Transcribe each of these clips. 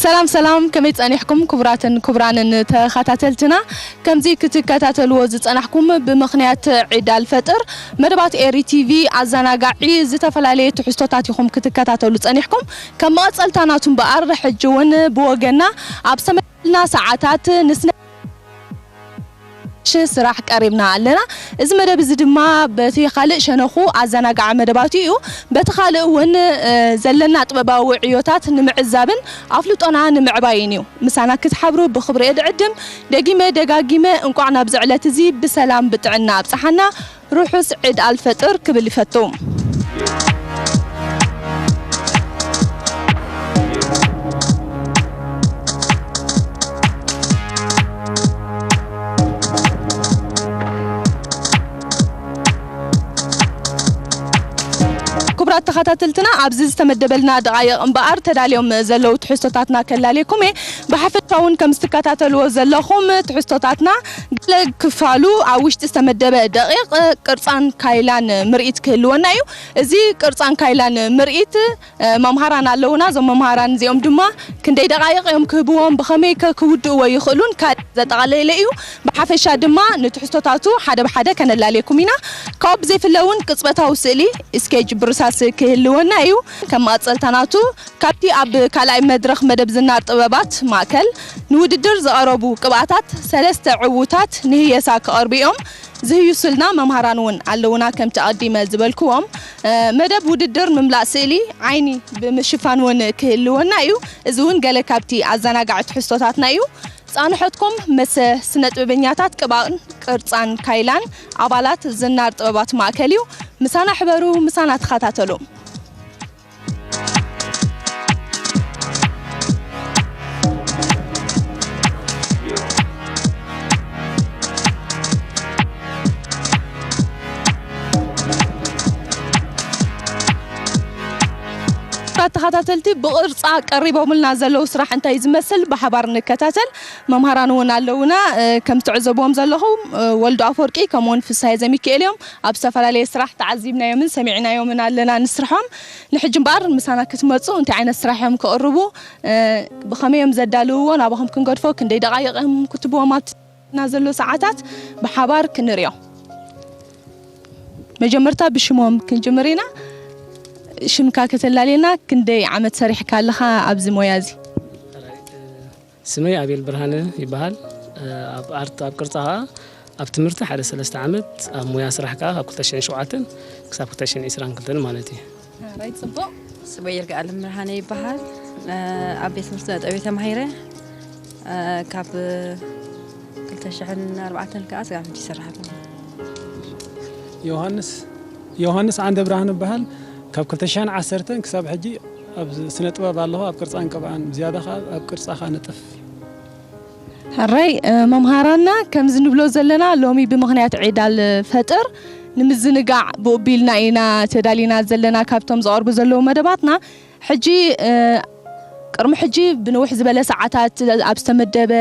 ሰላም ሰላም፣ ከመይ ጸኒሕኩም ክቡራትን ክቡራንን ተኸታተልትና? ከምዚ ክትከታተልዎ ዝጸናሕኩም ብምኽንያት ዒድ ኣልፈጥር መደባት ኤሪ ቲቪ ኣዘናጋዒ ዝተፈላለየ ትሕዝቶታት ኢኹም ክትከታተሉ ጸኒሕኩም። ከም መቐጸልታ ናቱ እምበኣር ሕጂ እውን ብወገና ኣብ ዝተመደበልና ሰዓታት ንስነ ሽሕ ስራሕ ቀሪብና ኣለና። እዚ መደብ እዚ ድማ በቲ ካልእ ሸነኹ ኣዘናጋዒ መደባቱ እዩ። በቲ ካልእ እውን፣ እ፣ ዘለና ጥበባዊ ዕዮታት ንምዕዛብን ኣፍልጦና ንምዕባይን እዩ። ምሳና ክትሓብሩ ብኽብሪ እድዕድም። ደጊመ ደጋጊመ እንቋዕ ናብዚ ዕለት እዚ ብሰላም ብጥዕና ኣብጽሓና። ርሑስ ዒድ ኣልፈጥር ክብል ይፈቱ። ክቡራት ተኸታተልትና፣ ኣብዚ ዝተመደበልና ደቓይቕ እምበኣር ተዳልዮም ዘለዉ ትሕዝቶታትና ከላልየኩም እየ። ብሓፈሻ እውን ከም ዝትከታተልዎ ዘለኹም ትሕዝቶታትና ገለ ክፋሉ ኣብ ውሽጢ ዝተመደበ ደቂቕ ቅርጻን ካይላን ምርኢት ክህልወና እዩ። እዚ ቅርጻን ካይላን ምርኢት፣ እ፣ መምሃራን ኣለዉና። እዞም መምሃራን እዚኦም ድማ ክንደይ ደቓይቕ እዮም ክህብዎም፣ ብኸመይ ከ ክውድእዎ ይኽእሉን ካልእ ዘጠቓለለ እዩ። ብሓፈሻ ድማ ንትሕዝቶታቱ ሓደ ብሓደ ከነላልየኩም ኢና። ካብኡ ብዘይፍለ እውን ቅጽበታዊ ስእሊ፣ ስኬጅ ብርሳስ ክህልወና እዩ። ከም መቐጸልታ ናቱ ካብቲ ኣብ ካልኣይ መድረኽ መደብ ዝናር ጥበባት ማእከል ንውድድር ዝቐረቡ ቅብኣታት ሰለስተ ዕዉታት ንህየሳ ክቐርቡ እዮም። ዝህዩሱልና መምሃራን እውን ኣለዉና። ከምቲ ኣቐዲመ ዝበልክዎም፣ እ፣ መደብ ውድድር ምምላእ ስእሊ ዓይኒ ብምሽፋን እውን ክህልወና እዩ። እዚ እውን ገለ ካብቲ ኣዘናጋዒ ትሕዝቶታትና እዩ። ጻንሖትኩም ምስ ስነ ጥበበኛታት ቅብኣን ቅርጻን ካይላን ኣባላት ዝናር ጥበባት ማእከል እዩ። ምሳና ሕበሩ፣ ምሳና ተኸታተሉ። ተኸታተልቲ ብቕርጻ ቀሪቦምልና ዘለዉ ስራሕ እንታይ ዝመስል ብሓባር ንከታተል። መምሃራን እውን ኣለዉና። እ፣ ከም ትዕዘብዎም ዘለኹም፣ እ፣ ወልዱ ኣፈወርቂ ከምኡውን ፍሳየ ዘሚካኤል እዮም። ኣብ ዝተፈላለየ ስራሕ ተዓዚብናዮምን ሰሚዕናዮምን ኣለና ንስርሖም። ንሕጂ እምበኣር ምሳና ክትመጹ እንታይ ዓይነት ስራሕ እዮም ክቕርቡ፣ እ፣ ብኸመይ እዮም ዘዳልውዎ ናባኹም ክንገድፎ፣ ክንደይ ደቓይቕ እዮም ክትብዎም ኣብቲ እና ዘሎ ሰዓታት ብሓባር ክንርእዮ። መጀመርታ ብሽሞም ክንጅምር ኢና። ሽምካ ከተላልየና፣ ክንደይ ዓመት ሰሪሕካ ኣለኻ ኣብዚ ሞያ እዚ? ስመይ ኣቤል ብርሃነ ይበሃል። ኣብ ኣርት፣ ኣብ ቅርጻ ኸኣ ኣብ ትምህርቲ ሓደ ሰለስተ ዓመት፣ ኣብ ሞያ ስራሕ ከኣ ካብ ክልተ ሽሕን ሸውዓተን ክሳብ ክልተ ሽሕን ዕስራን ክልተን ማለት እዩ። ራይ ጽቡቕ። ስመይ ይርጋኣለም ብርሃነ ይበሃል። ኣብ ቤት ትምህርቲ ነጠቤ ተማሂረ። ካብ ክልተ ሽሕን ኣርባዕተን ከኣ ስጋብ ሕጂ ይሰርሕ ኣለኹ። ዮሃንስ፣ ዮሃንስ ዓንደ ብርሃን እበሃል። ካብ ክልተ ሽሕን ዓሰርተን ክሳብ ሕጂ ኣብ ስነ ጥበብ ኣለኹ፣ ኣብ ቅርጻን ቅብኣን፣ ብዝያዳ ከኣ ኣብ ቅርጻ ከኣ ነጥፍ። ሕራይ፣ እ፣ መምሃራና፣ ከምዚ ንብሎ ዘለና፣ ሎሚ ብምኽንያት ዒድ ኣል ፈጥር ንምዝንጋዕ ብኡ ቢልና ኢና ተዳሊና ዘለና ካብቶም ዝቐርቡ ዘለዉ መደባትና። ሕጂ፣ እ፣ ቅድሚ ሕጂ ብንውሕ ዝበለ ሰዓታት ኣብ ዝተመደበ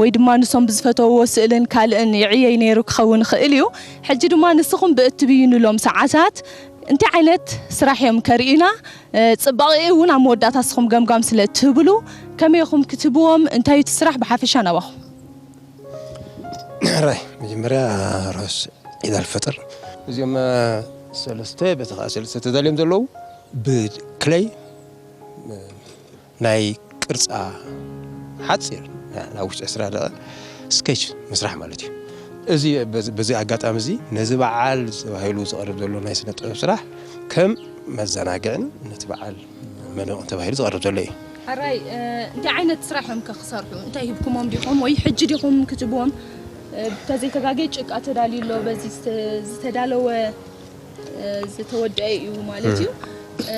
ወይ ድማ ንሶም ብዝፈተውዎ ስእልን ካልእን ይዕየይ ነይሩ ክኸውን ይኽእል እዩ። ሕጂ ድማ ንስኹም ብእትብይኑሎም ሰዓታት እንታይ ዓይነት ስራሕ እዮም ከርእዩና? እ፣ ጽባቐኡ እውን ኣብ መወዳእታ ንስኹም ገምጋም ስለ እትህብሉ፣ ከመይ ኢኹም ክትህብዎም? እንታይ እቲ ስራሕ ብሓፈሻ ናባኹም? ሕራይ፣ መጀመርያ ርሑስ ዒድ ኣልፈጥር። እዚኦም፣ እ፣ ሰለስተ፣ በቲ ኸኣ ሰለስተ ተዳልዮም ዘለዉ ብክለይ፣ እ፣ ናይ ቅርጻ ሓጺር፣ ና-፣ ናብ ውሽጢ ዕስራ ደቂቕ ስኬች ምስራሕ ማለት እዩ። እዚ፣ በዚ፣ በዚ ኣጋጣሚ እዚ ነዚ በዓል ተባሂሉ ዝቐርብ ዘሎ ናይ ስነ ጥበብ ስራሕ ከም መዘናግዕን ነቲ በዓል መድመቕን ተባሂሉ ዝቐርብ ዘሎ እዩ። ሕራይ፣ እ፣ እንታይ ዓይነት ስራሕ እዮም ከ ክሰርሑ? እንታይ ሂብኩሞም ዲኹም ወይ ሕጂ ዲኹም ክትብዎም? እ፣ እንተዘይተጋግየ ጭቃ ተዳልዩ ኣሎ፣ በዚ ዝተ-፣ ዝተዳለወ፣ እ፣ ዝተወደአ እዩ ማለት እዩ። እ፣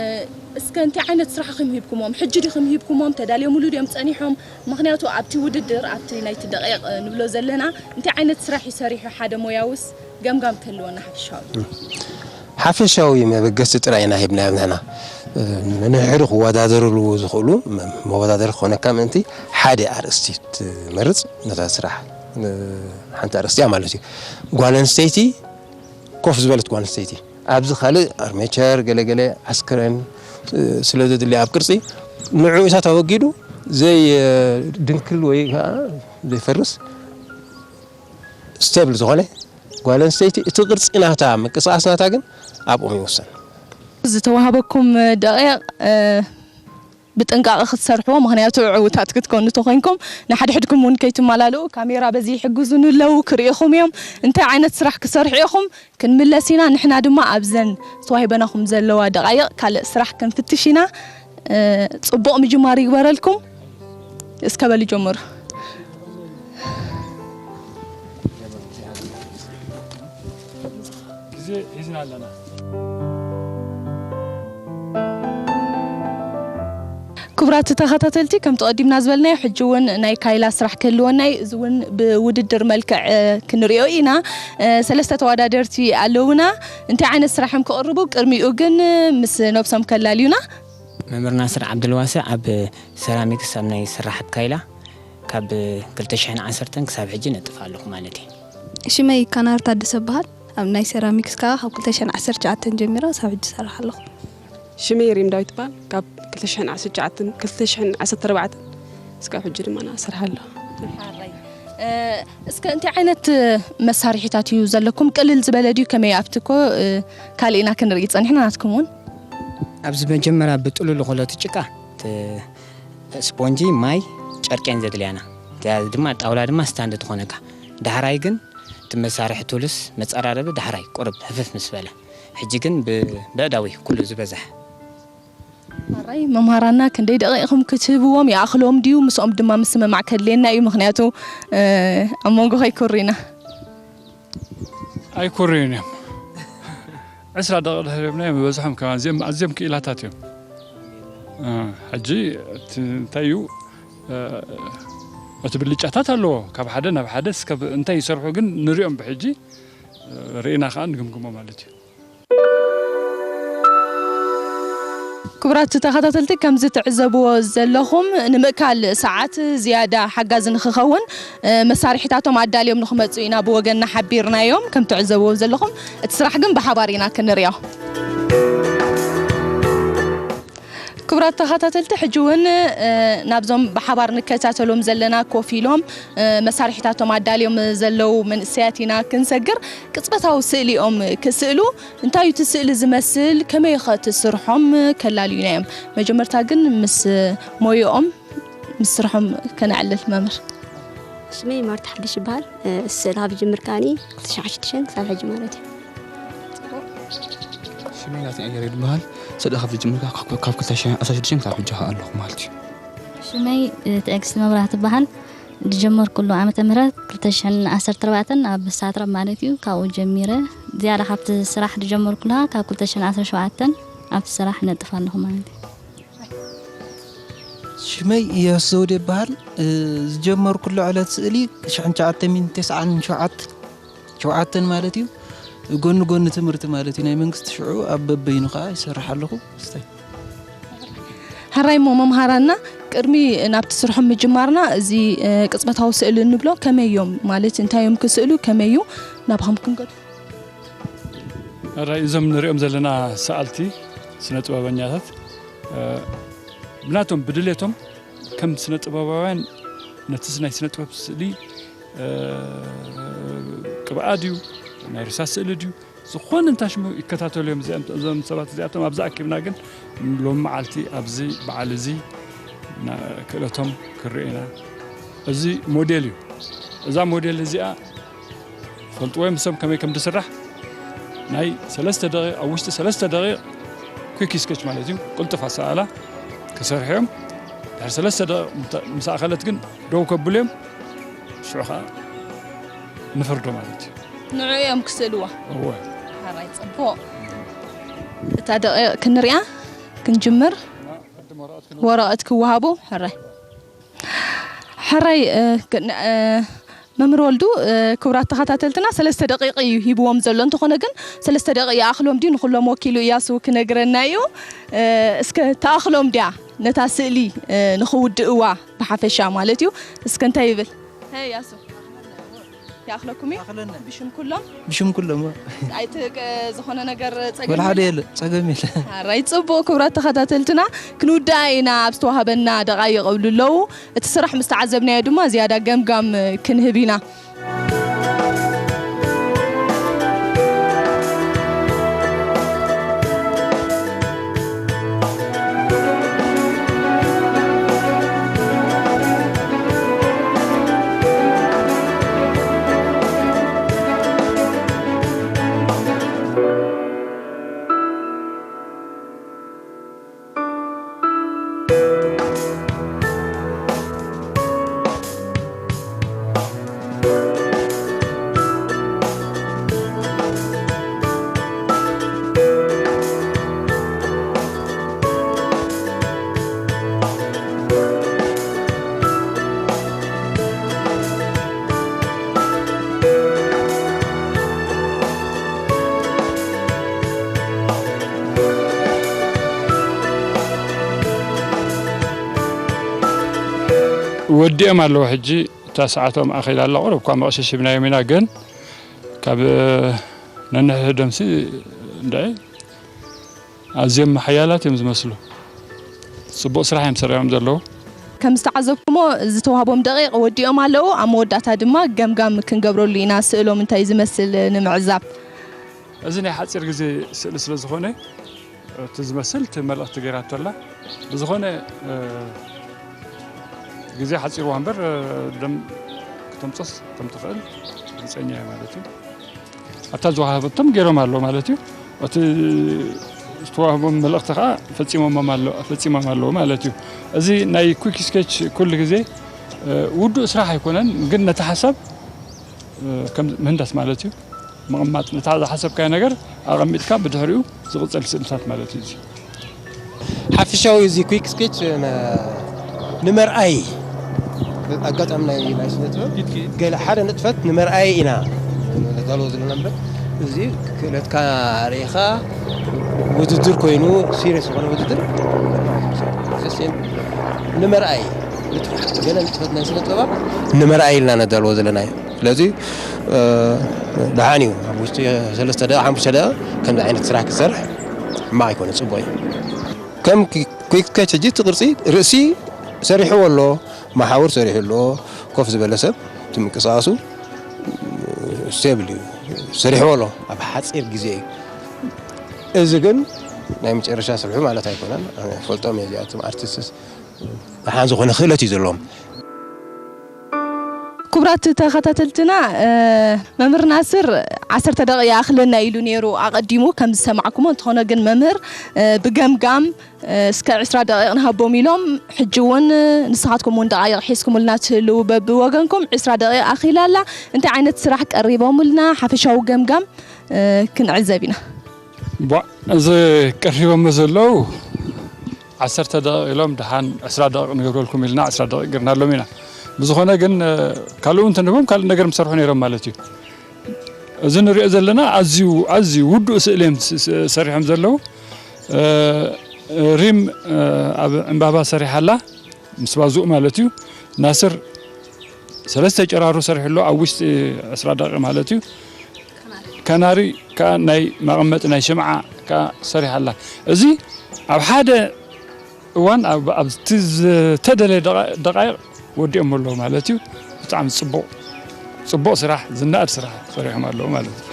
እስከ እንታይ ዓይነት ስራሕ ኺም ሂብኩሞም? ሕጂ ዲኹም ሂብኩሞም? ተዳልዮምሉ ድዮም ጸኒሖም? ምኽንያቱ ኣብቲ ውድድር፣ ኣብቲ ናይቲ ደቂቕ፣ እ፣ ንብሎ ዘለና፣ እንታይ ዓይነት ስራሕ እዩ ሰሪሑ ሓደ ሞያውስ? ገምጋም ክህልወና ሓፈሻዊ። ሓፈሻዊ መበገሲ ጥራይ ኢና ሂብናዮም ንሕና። እ፣ ንሕዱ ክወዳደርሉ ዝኽእሉ መ-፣ መወዳደሪ ክኾነካ ምእንቲ ሓደ ኣርእስቲ ትመርጽ ነታ ስራሕ፣ እ፣ ሓንቲ ኣርእስቲ እያ ማለት እዩ። ጓል ኣንስተይቲ፣ ኮፍ ዝበለት ጓል ኣንስተይቲ፣ ኣብዚ ካልእ ኣርሜቸር፣ ገለገለ፣ ዓስክረን፣ እ፣ ስለ ዘድልያ ኣብ ቅርጺ፣ ንዕኡ እሳት ኣወጊዱ ዘይድንክል ወይ ከዓ ዘይፈርስ ስቴብል ዝኾነ ጓል ኣንስተይቲ፣ እቲ ቅርጺ ናታ፣ ምንቅስቓስ ናታ ግን ኣብኦም ይውሰን። ዝተዋህበኩም ደቂቕ፣ እ፣ ብጥንቃቐ ክትሰርሕዎ፣ ምኽንያቱ ዕዉታት ክትኮኑ ተኾይንኩም፣ ንሓድሕድኩም እውን ከይትመላለኡ፣ ካሜራ በዚ ይሕግዙኒ ኣለዉ፣ ክርእኹም እዮም። እንታይ ዓይነት ስራሕ ክሰርሑ ኢኹም? ክንምለስ ኢና። ንሕና ድማ ኣብዘን ተዋሂበናኹም ዘለዋ ደቓይቕ ካልእ ስራሕ ክንፍትሽ ኢና። እ፣ ጽቡቕ ምጅማር ይግበረልኩም። እስከ በሉ ጀምሩ። ግዜ ሒዝና ኣለና። ክቡራት ተኸታተልቲ፣ ከምቲ ቀዲምና ዝበልናዮ፣ ሕጂ እውን ናይ ካይላ ስራሕ ክህልወና እዩ። እዚ እውን ብውድድር መልክዕ፣ እ፣ ክንሪኦ ኢና። እ፣ ሰለስተ ተወዳደርቲ ኣለውና። እንታይ ዓይነት ስራሕ እዮም ክቕርቡ? ቅድሚኡ ግን ምስ ነብሶም ከላልዩና። መምህር ናስር ዓብዱልዋስዕ ኣብ ሰራሚክስ ኣብ ናይ ስራሓት ካይላ ካብ ክልተ ሽሕን ዓሰርተን ክሳብ ሕጂ ነጥፍ ኣለኹ ማለት እዩ። ሽመይ ካናር ታደሰ በሃል። ኣብ ናይ ሰራሚክስ ከዓ ካብ ክልተ ሽሕን ዓሰርተ ትሽዓተን ጀሚረ ክሳብ ሕጂ እሰርሕ ኣለኹ። ሽመይ ሪም ዳዊት በሃል። ካብ ክልተ ሽሕን ዓሰርተ ትሽዓተን፣ ክልተ ሽሕን ዓሰርተ ኣርባዕተን እስካብ ሕጂ ድማ እሰርሕ ኣለኹ። ሓራይ። እ፣ እስከ እንታይ ዓይነት መሳርሒታት እዩ ዘለኩም? ቅልል ዝበለ ድዩ? ከመይ ኣብቲ እኮ፣ እ፣ ካልእ ኢና ክንርኢ ጸኒሕና፣ ናትኩም እውን? ኣብዚ መጀመርያ ብጥሉል ዝኾለቱ ጭቃ፣ እቲ ስፖንጂ፣ ማይ፣ ጨርቂ እየን ዘድልያና። እዚኣ ድማ ጣውላ ድማ ስታንድ ትኾነካ። ዳሕራይ ግን እቲ መሳርሒ ቱልስ መጸራረቢ ዳሕራይ ቁርብ ህፍፍ ምስ በለ። ሕጂ ግን ብ-፣ ብእዳዊ ኩሉ ዝበዝሕ። ኣራይ መምሃራና ክንደይ ደቂቕ ኢኹም ክትህብዎም? ይኣኽሎም ድዩ? ምስኦም ድማ ምስምማዕ ከድልየና እዩ፣ ምኽንያቱ፣ እ፣ ኣብ መንጎ ከይኩሪና። ኣይኩርዩን እዮም። ዕስራ ደቂቕ ድሕሪ ሂብናዮም ይበዝሖም ከማን፣ እዚኦም ኣዝዮም ክኢላታት እዮም። እ፣ ሕጂ እቲ እንታይ እዩ፣ እ፣ እቲ ብልጫታት ኣለዎ፣ ካብ ሓደ ናብ ሓደ እስከ እንታይ ይሰርሑ ግን ንሪኦም ብሕጂ፣ እ፣ ርኢና ከኣ ንግምግሞ ማለት እዩ። ክቡራት ተኸታተልቲ፣ ከምዚ ትዕዘብዎ ዘለኹም፣ ንምእካል ሰዓት ዝያዳ ሓጋዚ ንኽኸውን፣ እ፣ መሳርሒታቶም ኣዳልዮም ንኽመጹ ኢና ብወገንና ሓቢርናዮም። ከም ትዕዘብዎ ዘለኹም፣ እቲ ስራሕ ግን ብሓባር ኢና ክንርእዮ። ክቡራት ተኸታተልቲ፣ ሕጂ እውን፣ እ፣ ናብዞም ብሓባር ንከታተሎም ዘለና ኮፍ ኢሎም፣ እ፣ መሳርሒታቶም ኣዳልዮም ዘለዉ መንእሰያት ኢና ክንሰግር። ቅጽበታዊ ስእሊኦም ክስእሉ፣ እንታይ እዩ እቲ ስእሊ ዝመስል፣ ከመይ ኸ እቲ ስርሖም ከላልዩና እዮም። መጀመርታ ግን ምስ ሞዮኦም፣ ምስ ስርሖም ከነዕልል መምህር። ሽመይ ማርታ ሓድሽ ይበሃል። እ፣ ስእሊ ካብ ዝጅምር ከኣኒ ክልተ ሽሕን ሽዱሽተን ክሳብ ሕጂ ማለት እዩ። ሽመይ ናትናኤል ይበሃል። ስእሊ ካብ ዝጅምር ካብ፣ ካብ ክልተ ሽሕን ዓሰርተ ሽዱሽተን ክሳብ ሕጂ ከኣ ኣለኹ ማለት እዩ። ሽመይ፣ እ፣ ትዕግስቲ መብራህቱ ይበሃል። ዝጀመርኩሉ ዓመተ ምህረት ክልተ ሽሕን ዓሰርተ ኣርባዕተን ኣብ ሳትራብ ማለት እዩ። ካብኡ ጀሚረ ዝያዳ ካብቲ ስራሕ ዝጀመርኩሉ ካብ ክልተ ሽሕን ዓሰርተ ሸውዓተን ኣብቲ ስራሕ ነጥፍ ኣለኹ ማለት እዩ። ሽመይ እያሱ ዘውዴ ይበሃል። እ፣ ዝጀመርኩሉ ዕለት ስእሊ ሽሕን ትሽዓተ ሚእትን ተስዓን ሸውዓተን፣ ሸውዓተን ማለት እዩ። ጎኒ ጎኒ ትምህርቲ ማለት እዩ ናይ መንግስቲ፣ ሽዑ ኣብ በበይኑ ከዓ ይሰርሕ ኣለኹ። ስታይ። ሕራይ እሞ መምሃራና፣ ቅድሚ ናብቲ ስርሖም ምጅማርና፣ እዚ፣ እ፣ ቅጽበታዊ ስእሊ እንብሎ ከመይ እዮም ማለት፣ እንታይ እዮም ክስእሉ፣ ከመይ እዩ ናብኹም ክንገዱ? ሕራይ እዞም ንሪኦም ዘለና ሰኣልቲ ስነ ጥበበኛታት፣ እ፣ ብናቶም ብድሌቶም ከም ስነ ጥበባውያን ነቲ ናይ ስነ ጥበብ ስእሊ፣ እ፣ ቅብኣ ድዩ፣ ናይ ርሳስ ስእሊ ድዩ፣ ዝኾነ እንታሽሙ ይከታተሉ እዮም። እዚኣም-፣ እዞም ሰባት እዚኣቶም ኣብዚ ኣኪብና ግን ሎም መዓልቲ ኣብዚ በዓል እዚ ና-፣ ክእለቶም ክርኤና። እዚ ሞዴል እዩ። እዛ ሞዴል እዚኣ ፈልጥዎ እዮም፣ እሶም ከመይ ከም ዝስራሕ። ናይ ሰለስተ ደቂቕ፣ ኣብ ውሽጢ ሰለስተ ደቂቕ ኩክ ስኬች ማለት እዩ፣ ቅልጡፍ ኣሰኣላ ክሰርሑ እዮም። ድሕሪ ሰለስተ ደቂቕ ምስ ኣኸለት ግን ደው ከብሉ እዮም። ሽዑ ኸዓ ንፈርዶ ማለት እዩ። ንዑ እዮም ክስእልዋ። እወ። ሕራይ፣ ጽቡቕ። እታ ደቂቕ ክንሪኣ ክንጅምር፣ ወረቐት ክወሃቡ። ሕራይ። ሕራይ፣ እ፣ ክ-፣ ን-፣ እ፣ መምህር ወልዱ፣ እ፣ ክቡራት ተኸታተልትና ሰለስተ ደቂቕ እዩ ሂብዎም ዘሎ። እንተኾነ ግን ሰለስተ ደቂቕ ይኣኽሎም ድዩ? ንኹሎም ወኪሉ እያሱ ክነግረና እዩ። እ፣ እስከ ተኣኽሎም ድያ ነታ ስእሊ፣ እ፣ ንኽውድእዋ ብሓፈሻ ማለት እዩ? እስከ እንታይ ይብል? ሄይ ያሱ። ይኣኽለኩም እዩ። ኣኽለና። ብሽም ኩሎም ብሽም ኩሎም። ኣይትቀ ዝኾነ ነገር ጸገም ወላ ሓደ የለ? የለ፣ ጸገም የለ። ኣራይ ጽቡቅ ክብራት ተኸታተልትና ክንውዳ ኢና። ኣብ ዝተዋሃበና ደቃይቕ ይብሉ ኣለዉ። እቲ ስራሕ ምስ ተዓዘብናዮ ድማ ዝያዳ ገምጋም ክንህብ ኢና። ወዲኦም ኣለዉ። ሕጂ እታ ሰዓቶም ኣኺላ ኣላ። ቁሩብ እኳ መቕሸሽ ሂብናዮም ኢና፣ ግን ካብ ነንሕድሕዶምሲ እንድዒ ኣዝዮም ሓያላት እዮም ዝመስሉ። ጽቡቕ ስራሕ እዮም ሰሪሖም ዘለዉ። ከም ዝተዓዘብኩሞ ዝተዋህቦም ደቂቕ ወዲኦም ኣለዉ። ኣብ መወዳእታ ድማ ገምጋም ክንገብረሉ ኢና፣ ስእሎም እንታይ ዝመስል ንምዕዛብ። እዚ ናይ ሓጺር ግዜ ስእሊ ስለ ዝኾነ እቲ ዝመስል እቲ መልእኽቲ ገይራቶ ኣላ። ብዝኾነ እ፣ ግዜ ሓጺርዋ እምበር እ፣ ደም ክተምጾስ ከም ትኽእል ርግጸኛ እየ ማለት እዩ። ኣብታ ዝወሃበቶም ገይሮም ኣለዉ ማለት እዩ። እቲ ዝተዋህቦም መልእኽቲ ከዓ ፈጺሞሞም ኣለዉ፣ ፈጺሞም ኣለዉ ማለት እዩ። እዚ ናይ ኩክ ስኬች ኩሉ ግዜ እ፣ ውዱእ ስራሕ ኣይኮነን፣ ግን ነቲ ሓሳብ እ፣ ከም ምህንዳስ ማለት እዩ። ምቕማጥ ነታ ዝሓሰብካዮ ነገር ኣቐሚጥካ ብድሕሪኡ ዝቕጸል ስእልታት ማለት እዩ። እዚ ሓፈሻዊ እዚ ኩክ ስኬች ን- ንመርኣይ ኣጋጣሚ ናይ ናይ ስነ ጥበብ ገለ ሓደ ንጥፈት ንመርኣይ ኢና ነዳልዎ ዘለና እምበር እዚ ክእለትካ ርኢኻ ውድድር ኮይኑ ሲሪየስ ዝኾነ ውድድር ንመርኣይ ንጥፈት ገለ ንጥፈት ናይ ስነ ጥበባት ንመርኣይ ኢልና ነዳልዎ ዘለና እዩ። ስለዚ እ፣ ደሓን እዩ ኣብ ውሽጢ ሰለስተ ደቂቕ ሓሙሽተ ደቂቕ ከምዚ ዓይነት ስራሕ ክትሰርሕ ሕማቕ ኣይኮነ፣ ጽቡቕ እዩ። ከም ኩክ ስኬች ሕጂ እቲ ቅርጺ ርእሲ ሰሪሕዎ ኣሎ፣ መሓውር ሰሪሑ ኣሎ። ኮፍ ዝበለ ሰብ እቲ ምንቅስቃሱ ስቴብል እዩ፣ ሰሪሕዎ ኣሎ ኣብ ሓፂር ግዜ እዩ። እዚ ግን ናይ መጨረሻ ስርሑ ማለት ኣይኮነን። ኣነ ፈልጦም እየ እዚኣቶም ኣርቲስትስ ደሓን ዝኾነ ክእለት እዩ ዘለዎም። ክቡራት ተኸታተልትና፣ እ፣ መምህር ናስር ዓሰርተ ደቂቕ ይኣኽለና ኢሉ ነይሩ ኣቐዲሙ ከም ዝሰማዕኩሞ። እንተኾነ ግን መምህር፣ እ፣ ብገምጋም፣ እ፣ እስከ ዕስራ ደቂቕ ንሃቦም ኢሎም፣ ሕጂ እውን ንስኻትኩም እውን ደቓይቕ ሒዝኩምልና ትህልው በብወገንኩም። ዕስራ ደቂቕ ኣኺላ ኣላ። እንታይ ዓይነት ስራሕ ቀሪቦምልና ሓፈሻዊ ገምጋም፣ እ፣ ክንዕዘብ ኢና። ቧ፣ እዚ ቀሪቦሞ ዘለዉ ዓሰርተ ደቂቕ ኢሎም ደሓን ዕስራ ደቂቕ ንገብረልኩም ኢልና ዕስራ ደቂቕ ገርናሎም ኢና። ብዝኾነ ግን፣ እ፣ ካልኡ እንተንህቦም ካልእ ነገር ምሰርሑ ነይሮም ማለት እዩ። እዚ ንሪኦ ዘለና ኣዝዩ፣ ኣዝዩ ውዱእ ስእሊ እዮም ስ-፣ ስ-፣ ሰሪሖም ዘለዉ። እ፣ ሪም፣ እ፣ ኣብ ዕምባባ ሰሪሓ ኣላ ምስ ባዝኡ ማለት እዩ። ናስር ሰለስተ ጨራሩ ሰሪሑ ኣሎ ኣብ ውሽጢ ዕስራ ደቂቕ ማለት እዩ። ካናሪ ከኣ ናይ መቐመጢ ናይ ሽምዓ ከኣ ሰሪሓ ኣላ። እዚ ኣብ ሓደ እዋን ኣብ፣ ኣብቲ ዝተደለየ ደቃ-፣ ደቃይቕ ወዲኦም ኣለዉ ማለት እዩ። ብጣዕሚ ጽቡቕ፣ ጽቡቕ ስራሕ፣ ዝነኣድ ስራሕ ሰሪሖም ኣለዉ ማለት እዩ።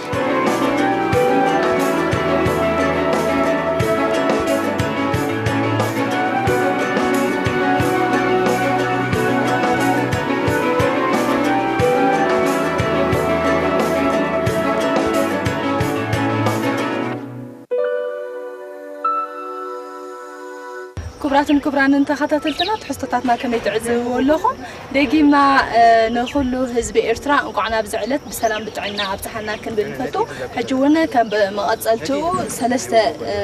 ክቡራትን ክቡራንን ተኸታተልትና፣ ትሕዝቶታትና ከመይ ትዕዝብዎ ኣለኹም? ደጊምና፣ እ፣ ንኹሉ ህዝቢ ኤርትራ እንቋዕ ናብዚ ዕለት ብሰላም ብጥዕና ኣብጽሓና ክንብል ንፈቱ። ሕጂ እውን ከም መቐጸልትኡ ሰለስተ፣ እ፣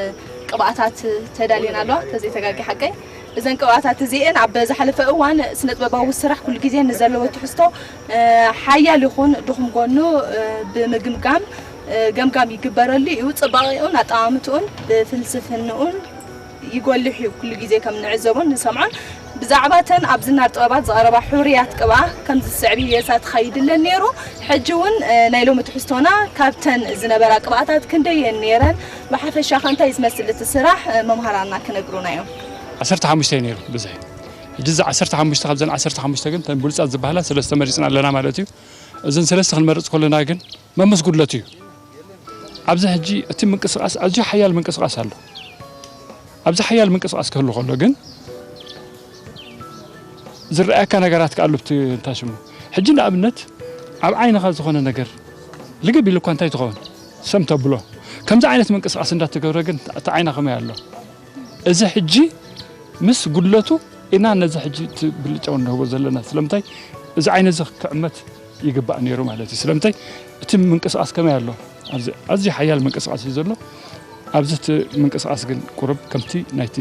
ቅብኣታት ተዳልየን ኣለዋ፣ ተዘይተጋጊ ሓቀይ። እዘን ቅብኣታት እዚኤን ኣብ ዝሓለፈ እዋን ስነ ጥበባዊ ስራሕ ኩሉ ግዜ ንዘለዎ ትሕዝቶ፣ እ፣ ሓያል ይኹን ድኹም ጎኑ፣ እ፣ ብምግምጋም፣ እ፣ ገምጋም ይግበረሉ እዩ። ጽባቐኡን ኣጠማምትኡን ብፍልስፍንኡን ይጎልሕ እዩ። ኩሉ ግዜ ከም ንዕዘቦን ንሰምዖን ብዛዕባ እተን ኣብ ዝናር ጥበባት ዝቐረባ ሕሩያት ቅብኣ ከምዚ ዝስዕብ ህየሳ ተኻይድለን ነይሩ። ሕጂ እውን፣ እ፣ ናይ ሎሚ ትሕዝቶና ካብተን ዝነበራ ቅብኣታት ክንደየን ነይረን፣ ብሓፈሻ ከ እንታይ ዝመስል እቲ ስራሕ፣ እ፣ መምሃራንና ክነግሩና እዮም። ዓሰርተ ሓሙሽተ እዩ ነይሩ ብዝሒ። ሕጂ እዚ ዓሰርተ ሓሙሽተ ካብዘን ዓሰርተ ሓሙሽተ ግን እተን ብሉጻት ዝበሃላ ሰለስተ መሪጽና ኣለና ማለት እዩ። እዘን ሰለስተ ክንመርጽ ከለና ግን መምስ ጉድለት እዩ። ኣብዚ ሕጂ እቲ ምንቅስቓስ ኣዝዩ ሓያል ምንቅስቓስ ኣሎ። ኣብዚ ሓያል ምንቅስቓስ ክህሉ ከሎ ግን ዝረኣየካ ነገራት ከኣ ኣሎ። እቲ እንታይ ሽሙ ሕጂ ንኣብነት ኣብ ዓይንኻ ዝኾነ ነገር ልግብ ኢሉ እኳ እንታይ ትኸውን ሰም ተብሎ ከምዚ ዓይነት ምንቅስቓስ እንዳተገብረ ግን እቲ ዓይና ከመይ ኣሎ? እዚ ሕጂ ምስ ጉድለቱ ኢና ነዚ ሕጂ እቲ ብልጫ ንህቦ ዘለና። ስለምንታይ እዚ ዓይኒ እዚ ክዕመት ይግባእ ነይሩ ማለት እዩ። ስለምንታይ እቲ ምንቅስቓስ ከመይ ኣሎ? ኣብዚ ኣዝዩ ሓያል ምንቅስቓስ እዩ ዘሎ። ኣብዚ እቲ ምንቅስቓስ ግን ቁሩብ ከምቲ ናይቲ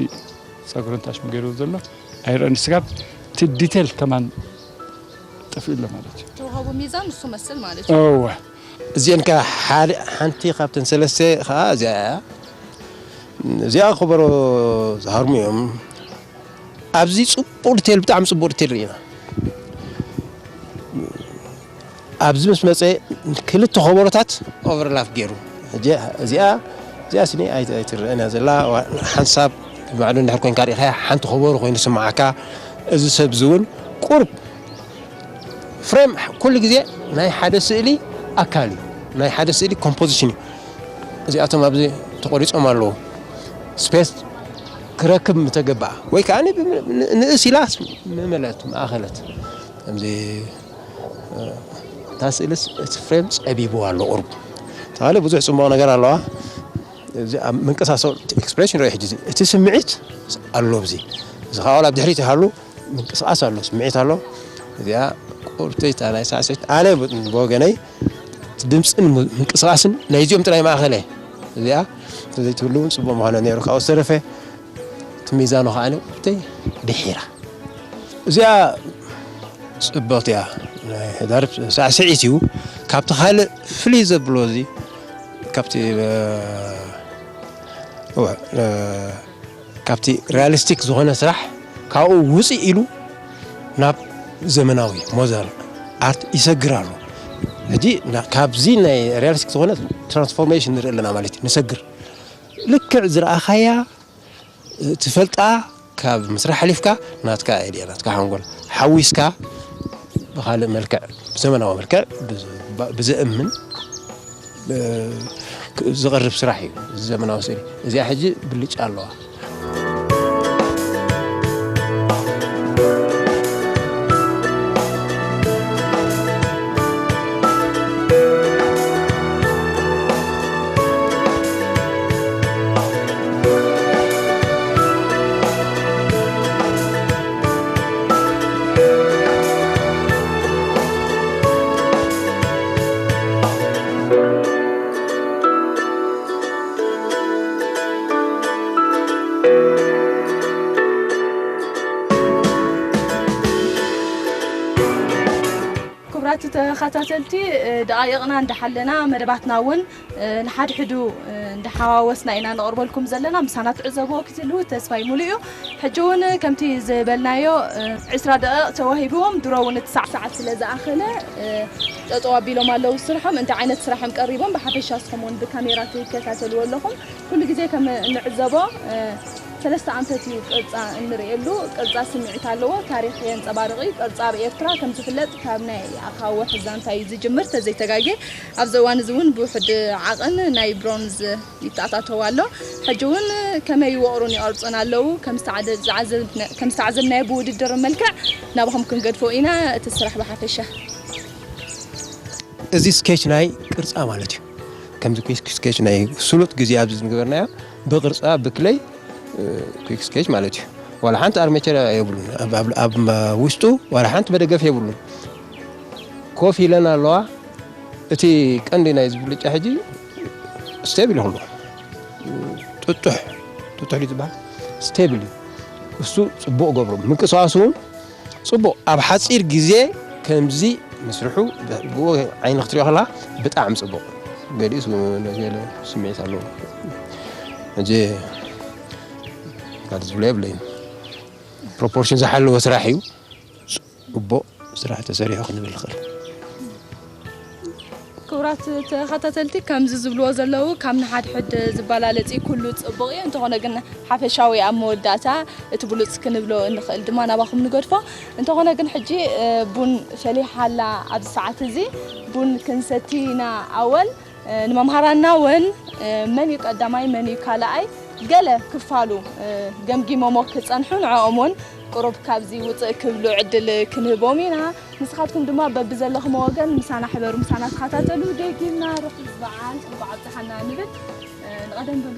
ጸጉሪ እንታሽሙ ገይርዎ ዘሎ ኣይረኣን። ስጋብ እቲ ዲቴል ከማን ጠፊኡ ኣሎ ማለት እዩ። ተዋህቦ ሚዛን ንሱ መስል ማለት እዩ። እወ። እዚአን ከ ሓደ፣ ሓንቲ ካብተን ሰለስተ ከኣ እዚኣ እያ። እዚኣ ከበሮ ዝሃርሙ እዮም። ኣብዚ ጽቡቕ ዲቴል፣ ብጣዕሚ ጽቡቕ ዲቴል ርኢና። ኣብዚ ምስ መጸ ክልተ ከበሮታት ኦቨርላፕ ገይሩ። ሕጂ እዚኣ፣ እዚኣ ስኒ ኣይ-፣ ኣይትረአን እያ ዘላ። ዋ-፣ ሓንሳብ ባዕሉ እንድሕር ኮይንካ ርኢኻያ፣ ሓንቲ ከበሮ ኮይኑ ዝስምዓካ። እዚ ሰብ እዚ እውን ቁሩብ ፍሬም ኩሉ ግዜ ናይ ሓደ ስእሊ ኣካል እዩ። ናይ ሓደ ስእሊ ኮምፖዚሽን እዩ። እዚኣቶም ኣብዚ ተቖሪጾም ኣለዉ። ስፔስ ክረክብ ምተገባኣ። ወይ ከኣ ን-፣ ን-፣ ንእስ ኢላ ምመለአት፣ ምኣኸለት። ከምዚ፣ እ፣ እታ ስእልስ እቲ ፍሬም ጸቢብዋ ኣሎ ቁሩብ። ተባለ ብዙሕ ጽቡቕ ነገር ኣለዋ። እዚ ኣብ ምንቅሳሶ ኤክስፕሬሽን ርኦ ሕጂ እዚ። እቲ ስምዒት ኣሎ ኣብዚ። እዚ ከኣ ዋላ ኣብ ድሕሪት ይሃሉ ምንቅስቓስ ኣሎ፣ ስምዒት ኣሎ። እዚኣ ቁርተይ እታ ናይ ሳዕስዒት ኣነ ብ-፣ ብወገነይ እቲ ድምፅን ም-፣ ምንቅስቓስን ናይዚኦም ጥራይ ማእኸለ። እዚኣ ተዘይትህሉ እውን ፅቡቕ ምዃነ ነይሩ። ካብኡ ዝተረፈ እቲ ሚዛኑ ከዓ ቁርተይ ድሒራ። እዚኣ ፅብቕቲ እያ። ናይ ህዳር ሳዕስዒት እዩ። ካብቲ ካልእ ፍልይ ዘብሎ እዚ ካብቲ፣ እ፣ እወ፣ እ፣ ካብቲ ሪያሊስቲክ ዝኾነ ስራሕ ካብኡ ውፅእ ኢሉ ናብ ዘመናዊ ሞደርን ኣርት ይሰግር ኣሎ። ሕጂ ና-፣ ካብዚ ናይ ሪያሊስቲክ ዝኾነ ትራንስፎርሜሽን ንርኢ ኣለና ማለት እዩ። ንሰግር ልክዕ ዝረኣኻያ ትፈልጣ ካብ ምስራሕ ሓሊፍካ ናትካ ኣይድያ፣ ናትካ ሓንጎል ሓዊስካ ብኻልእ መልክዕ፣ ብዘመናዊ መልክዕ፣ ብዝ-፣ ባ-፣ ብዘእምን፣ እ፣ ክ-፣ ዝቐርብ ስራሕ እዩ እዚ ዘመናዊ ስእሊ። እዚኣ ሕጂ ብልጫ ኣለዋ። ክቡራት ተኸታተልቲ፣ እ፣ ደቓይቕና እንዳሓለና መደባትና እውን፣ እ፣ ንሓድሕዱ፣ እ፣ እንዳሓዋወስና ኢና ነቕርበልኩም ዘለና። ምሳና ትዕዘብዎ ክትህልዉ ተስፋይ ሙሉእ እዩ። ሕጂ እውን ከምቲ ዝበልናዮ፣ እ፣ ዕስራ ደቂቕ ተዋሂብዎም፣ ድሮ እውን እቲ ሰዓት፣ ሰዓት ስለ ዝኣኸለ፣ እ፣ ጠጠው ኣቢሎም ኣለዉ ስርሖም። እንታይ ዓይነት ስራሕ እዮም ቀሪቦም፣ ብሓፈሻ እስኹም እውን ብካሜራ ትከታተልዎ ኣለኹም። ኩሉ ግዜ ከም እንዕዘቦ፣ እ፣ ሰለስተ ኣንፈት እዩ ቅርጻ እንርእየሉ። ቅርጻ ስምዒት ኣለዎ፣ ታሪኽ የንጸባርቕ እዩ። ቅርጻ ኣብ ኤርትራ ከም ዝፍለጥ ካብ ናይ ኣኻውሕ ዛንታ እዩ ዝጅምር፣ ተዘይተጋጌ። ኣብዚ እዋን እዚ እውን ብውሑድ ዓቐን ናይ ብሮንዝ ይተኣታተው ኣሎ። ሕጂ እውን ከመይ ይወቕሩን ይቐርጹን ኣለዉ፣ ከም ዝተዓደ-፣ ዝዓዘብና-፣ ከም ዝተዓዘብናዮ ብውድድር መልክዕ ናባኹም ክንገድፎ ኢና። እቲ ስራሕ ብሓፈሻ እዚ ስኬች ናይ ቅርጻ ማለት እዩ። ከምዚ ኩክ ስኬች ናይ ስሉጥ ግዜ ኣብዚ ዝገበርናዮ ብቅርጻ ብክለይ፣ እ፣ ኩክ ስኬች ማለት እዩ። ዋላ ሓንቲ ኣርሜቸር የብሉን። ኣብ፣ ኣብ፣ ኣብ ውሽጡ ዋላ ሓንቲ መደገፍ የብሉን። ኮፍ ኢለን ኣለዋ። እቲ ቀንዲ ናይ ዝብልጫ ሕጂ ስቴብል ይኹሉ ጥጡሕ፣ ጥጡሕ ድዩ ዝበሃል? ስቴብል እዩ። እሱ ጽቡቕ ገብሮ። ምንቅስቓሱ እውን ጽቡቕ፣ ኣብ ሓጺር ግዜ ከምዚ ምስርሑ ብ-፣ ብኡ ዓይኒ ክትሪኦ ከለኻ ብጣዕሚ ጽቡቕ። ገሊኡስ ገለ ስምዒት ኣለዎ። ሕጂ ካልእ ዝብሎ የብለይን። ፕሮፖርሽን ዝሓለወ ስራሕ እዩ። ጽቡቕ ስራሕ ተሰሪሑ ክንብል ንኽእል። ክቡራት ተኸታተልቲ፣ ከምዚ ዝብልዎ ዘለዉ ካብ ንሓድሕድ ዝባላለጽ እዩ፣ ኩሉ ጽቡቕ እዩ። እንተኾነ ግን ሓፈሻዊ ኣብ መወዳእታ እቲ ብሉጽ ክንብሎ እንኽእል ድማ ናባኹም ንገድፎ። እንተኾነ ግን ሕጂ ቡን ፈሊሓ ኣላ። ኣብዚ ሰዓት እዚ ቡን ክንሰቲ ኢና። ኣወል፣ ንመምሃራንና እውን መን እዩ ቀዳማይ መን እዩ ካልኣይ ገለ ክፋሉ ገምጊሞሞ ክጸንሑ፣ ንዕኦም እውን ቁሩብ ካብዚ ውፅእ ክብሉ ዕድል ክንህቦም ኢና። ንስኻትኩም ድማ በብዘለኹም ወገን ምሳና ሕበሩ፣ ምሳና ተኸታተሉ። ደጊምና ርሑስ በዓል እንኳዕ ኣብፀሓና ንብል። ንቐደም በሉ።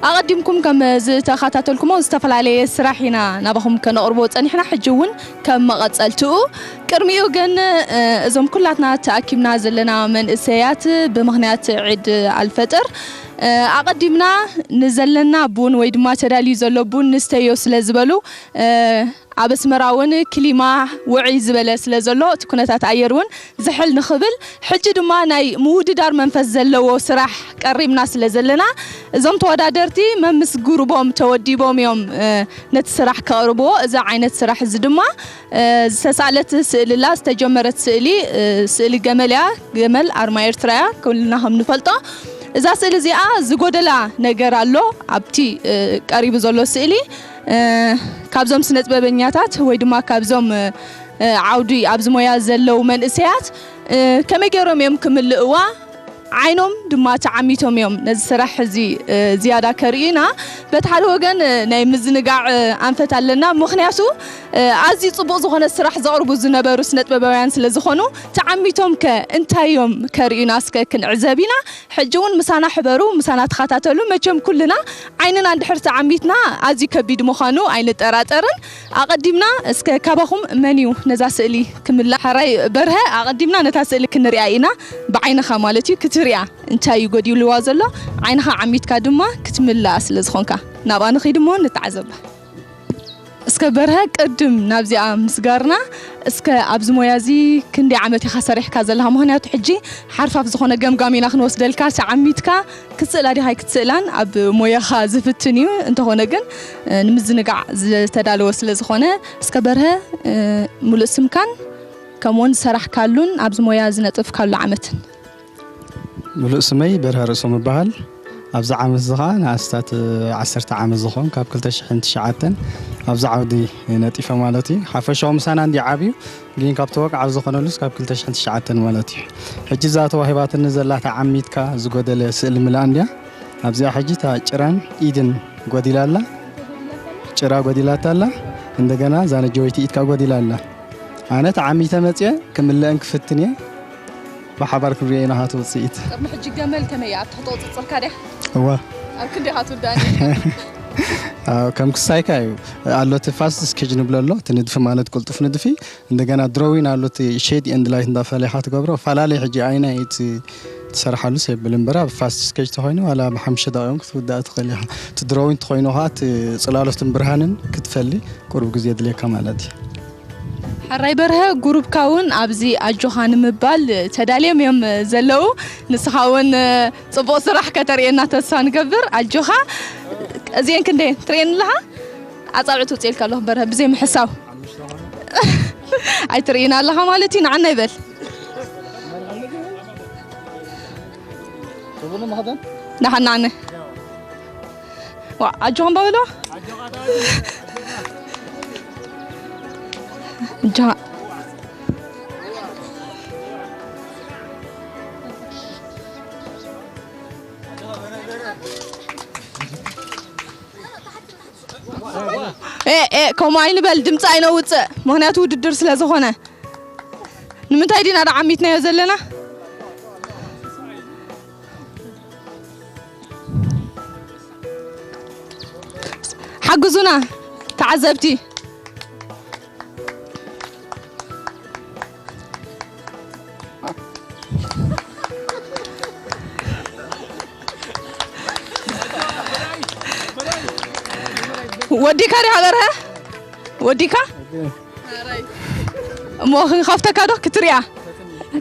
ኣቐዲምኩም ከም ዝተኸታተልኩሞ ዝተፈላለየ ስራሕ ኢና ናባኹም ከነቕርቦ ጸኒሕና። ሕጂ እውን ከም መቐጸልትኡ፣ ቅድሚኡ ግን እዞም ኩላትና ተኣኪብና ዘለና መንእሰያት ብምኽንያት ዒድ ኣልፈጥር ኣቐዲምና ንዘለና ቡን ወይ ድማ ተዳልዩ ዘሎ ቡን ንስተዮ ስለ ዝበሉ ኣብ ኣስመራ እውን ክሊማ ውዕይ ዝበለ ስለ ዘሎ እቲ ኩነታት ኣየር እውን ዝሕል ንኽብል ሕጂ ድማ ናይ ምውድዳር መንፈስ ዘለዎ ስራሕ ቀሪብና ስለ ዘለና እዞም ተወዳደርቲ መምስ ጉርቦም ተወዲቦም እዮም ነቲ ስራሕ ከቕርብዎ። እዚ ዓይነት ስራሕ እዚ ድማ ዝተሳእለት ስእሊ ላ ዝተጀመረት ስእሊ ስእሊ ገመል እያ። ገመል ኣርማ ኤርትራ እያ ኩልና ከም ንፈልጦ። እዛ ስእሊ እዚኣ ዝጎደላ ነገር ኣሎ ኣብቲ ቀሪቡ ዘሎ ስእሊ። ካብዞም ስነ ጥበበኛታት ወይ ድማ ካብዞም ዓውዲ ኣብዚ ሞያ ዘለዉ መንእሰያት ከመይ ገይሮም እዮም ክምልእዋ? ዓይኖም ድማ ተዓሚቶም እዮም ነዚ ስራሕ እዚ ዝያዳ ከርእዩና። በቲ ሓደ ወገን ናይ ምዝንጋዕ ኣንፈት ኣለና። ምኽንያቱ ኣዝዩ ጽቡቕ ዝኾነ ስራሕ ዘቕርቡ ዝነበሩ ስነ ጥበባውያን ስለ ዝኾኑ፣ ተዓሚቶም ከ እንታይ እዮም ከርእዩና እስከ ክንዕዘብ ኢና። ሕጂ እውን ምሳና ሕበሩ፣ ምሳና ተኸታተሉ። መቸም ኩልና ዓይንና እንድሕር ተዓሚትና ኣዝዩ ከቢድ ምዃኑ ኣይንጠራጠርን። ኣቐዲምና እስከ ካባኹም መን እዩ ነዛ ስእሊ ክምላ? ሕራይ በርሀ፣ ኣቐዲምና ነታ ስእሊ ክንሪኣ ኢና። ብዓይንኻ ማለት እዩ ክትሪኣ እንታይ እዩ ጎዲልዋ ዘሎ፣ ዓይንኻ ዓሚትካ ድማ ክትምልኣ ስለ ዝኾንካ ናብኣ ንኺድ እሞ ንተዓዘባ። እስከ በርሀ ቅድም ናብዚኣ ምስጋርና እስከ ኣብዚ ሞያ እዚ ክንደይ ዓመት ኢኻ ሰሪሕካ ዘለኻ? ምኽንያቱ ሕጂ ሓርፋፍ ዝኾነ ገምጋም ኢና ክንወስደልካ። ተዓሚትካ ክትስእላ ዲኻ ኣይክትስእላን ኣብ ሞያኻ ዝፍትን እዩ። እንተኾነ ግን ንምዝንጋዕ ዝተዳለወ ስለ ዝኾነ እስከ በርሀ ሙሉእ ስምካን ከምኡውን ዝሰራሕካሉን ኣብዚ ሞያ ዝነጥፍካሉ ዓመትን። ምሉእ ስመይ በርሀ ርእሶም እበሃል። ኣብዚ ዓመት እዚ ኸዓ ንኣስታት ዓሰርተ ዓመት ዝኾን ካብ ክልተ ሽሕን ትሽዓተን ኣብዚ ዓውዲ ነጢፈ ማለት እዩ። ሓፈሻዊ ምሳና እንዲ ዓብዩ ግን ካብ ተወቃዕ ዝኾነሉስ ካብ ክልተ ሽሕን ትሽዓተን ማለት እዩ። ሕጂ እዛ ተዋሂባትኒ ዘላ ተዓሚትካ ዝጎደለ ስእሊ ምላእ እንድያ። ኣብዚኣ ሕጂ እታ ጭራን ኢድን ጎዲላ ኣላ። ጭራ ጎዲላታ ኣላ። እንደገና እዛ ነጀወይቲ ኢድካ ጎዲላ ኣላ። ኣነ ተዓሚተ መፅየ ክምለአን ክፍትን እየ። ብሓባር ክንሪኦ ኢና ሃቲ ውፅኢት። ቅድሚ ሕጂ ገመል ከመይ እያ ኣብ ትሕቲ ቁፅፅርካ ድያ? እዋ። ኣብ ክንደይ ኢኻ ትውዳእኒ? ኣዎ፣ ከም ክሳይካ እዩ። ኣሎ እቲ ፋስት ስኬጅ ንብሎ ኣሎ፣ እቲ ንድፊ ማለት ቅልጡፍ ንድፊ። እንደገና ድሮዊን ኣሎ፣ እቲ ሼድ ኤንድ ላይት እንዳፈለኻ ትገብሮ። ፈላለይ ሕጂ ኣይና እዩ እቲ ትሰርሓሉስ የብል እምበር፣ ኣብ ፋስት ስኬጅ ተኾይኑ ዋላ ብሓሙሽተ ደቂቕ ክትውዳእ ትኽእል ኢኻ። እቲ ድሮዊን ተኾይኑ ኸዓ እቲ ጽላሎትን ብርሃንን ክትፈሊ ቁሩብ ግዜ የድልየካ ማለት እዩ። ሕራይ በርሀ፣ ጉሩብካ እውን ኣብዚ ኣጆኻ ንምባል ተዳልዮም እዮም ዘለዉ። ንስኻ እውን ጽቡቕ ስራሕ ከተርእየና ተስፋ ንገብር። ኣጆኻ። እዚኤን ክንደየን ትርእየን ኣለኻ? ኣጻብዕቲ ውፅኤልካ ኣለኹ በርሀ፣ ብዘይ ምሕሳው። ኣይትርእይና ኣለኻ ማለት እዩ፣ ንዓና ይበል። ደሓን ንዓና። ዋ፣ ኣጆኹም በሉ። ኣጆኻ። ኤ፣ ኤ፣ ከምኡ ኣይንበል፣ ድምፂ ኣይነውፅእ፣ ምኽንያቱ ውድድር ስለ ዝኾነ። ንምንታይ ዲና ዳ ዓሚትናዮ ዘለና? ሓግዙና ተዓዘብቲ። ወዲካ ዲኻ በርሀ? ወዲካ? እሞ ክንኸፍተካ ዶ ክትሪኣ?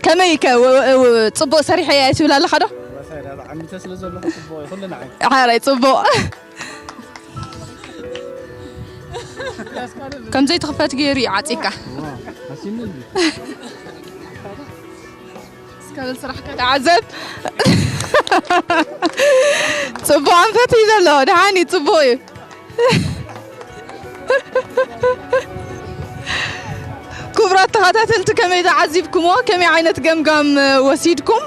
ከመይ ከ ወ- ወ- ወ- ጽቡቕ ሰሪሐ እየ ትብል ኣለኻ ዶ? ሓራይ ጽቡቕ። ከም ዘይትኽፈት ገይሩ እዩ ዓጺካ። እስከ በል ስራሕካ ተዓዘብ። ጽቡቕ ኣንፈት እዩ ዘሎ። ደሓን እዩ፣ ጽቡቕ እዩ። ክቡራት ተኸታተልቲ ከመይ ተዓዚብኩሞ? ከመይ ዓይነት ገምጋም ወሲድኩም?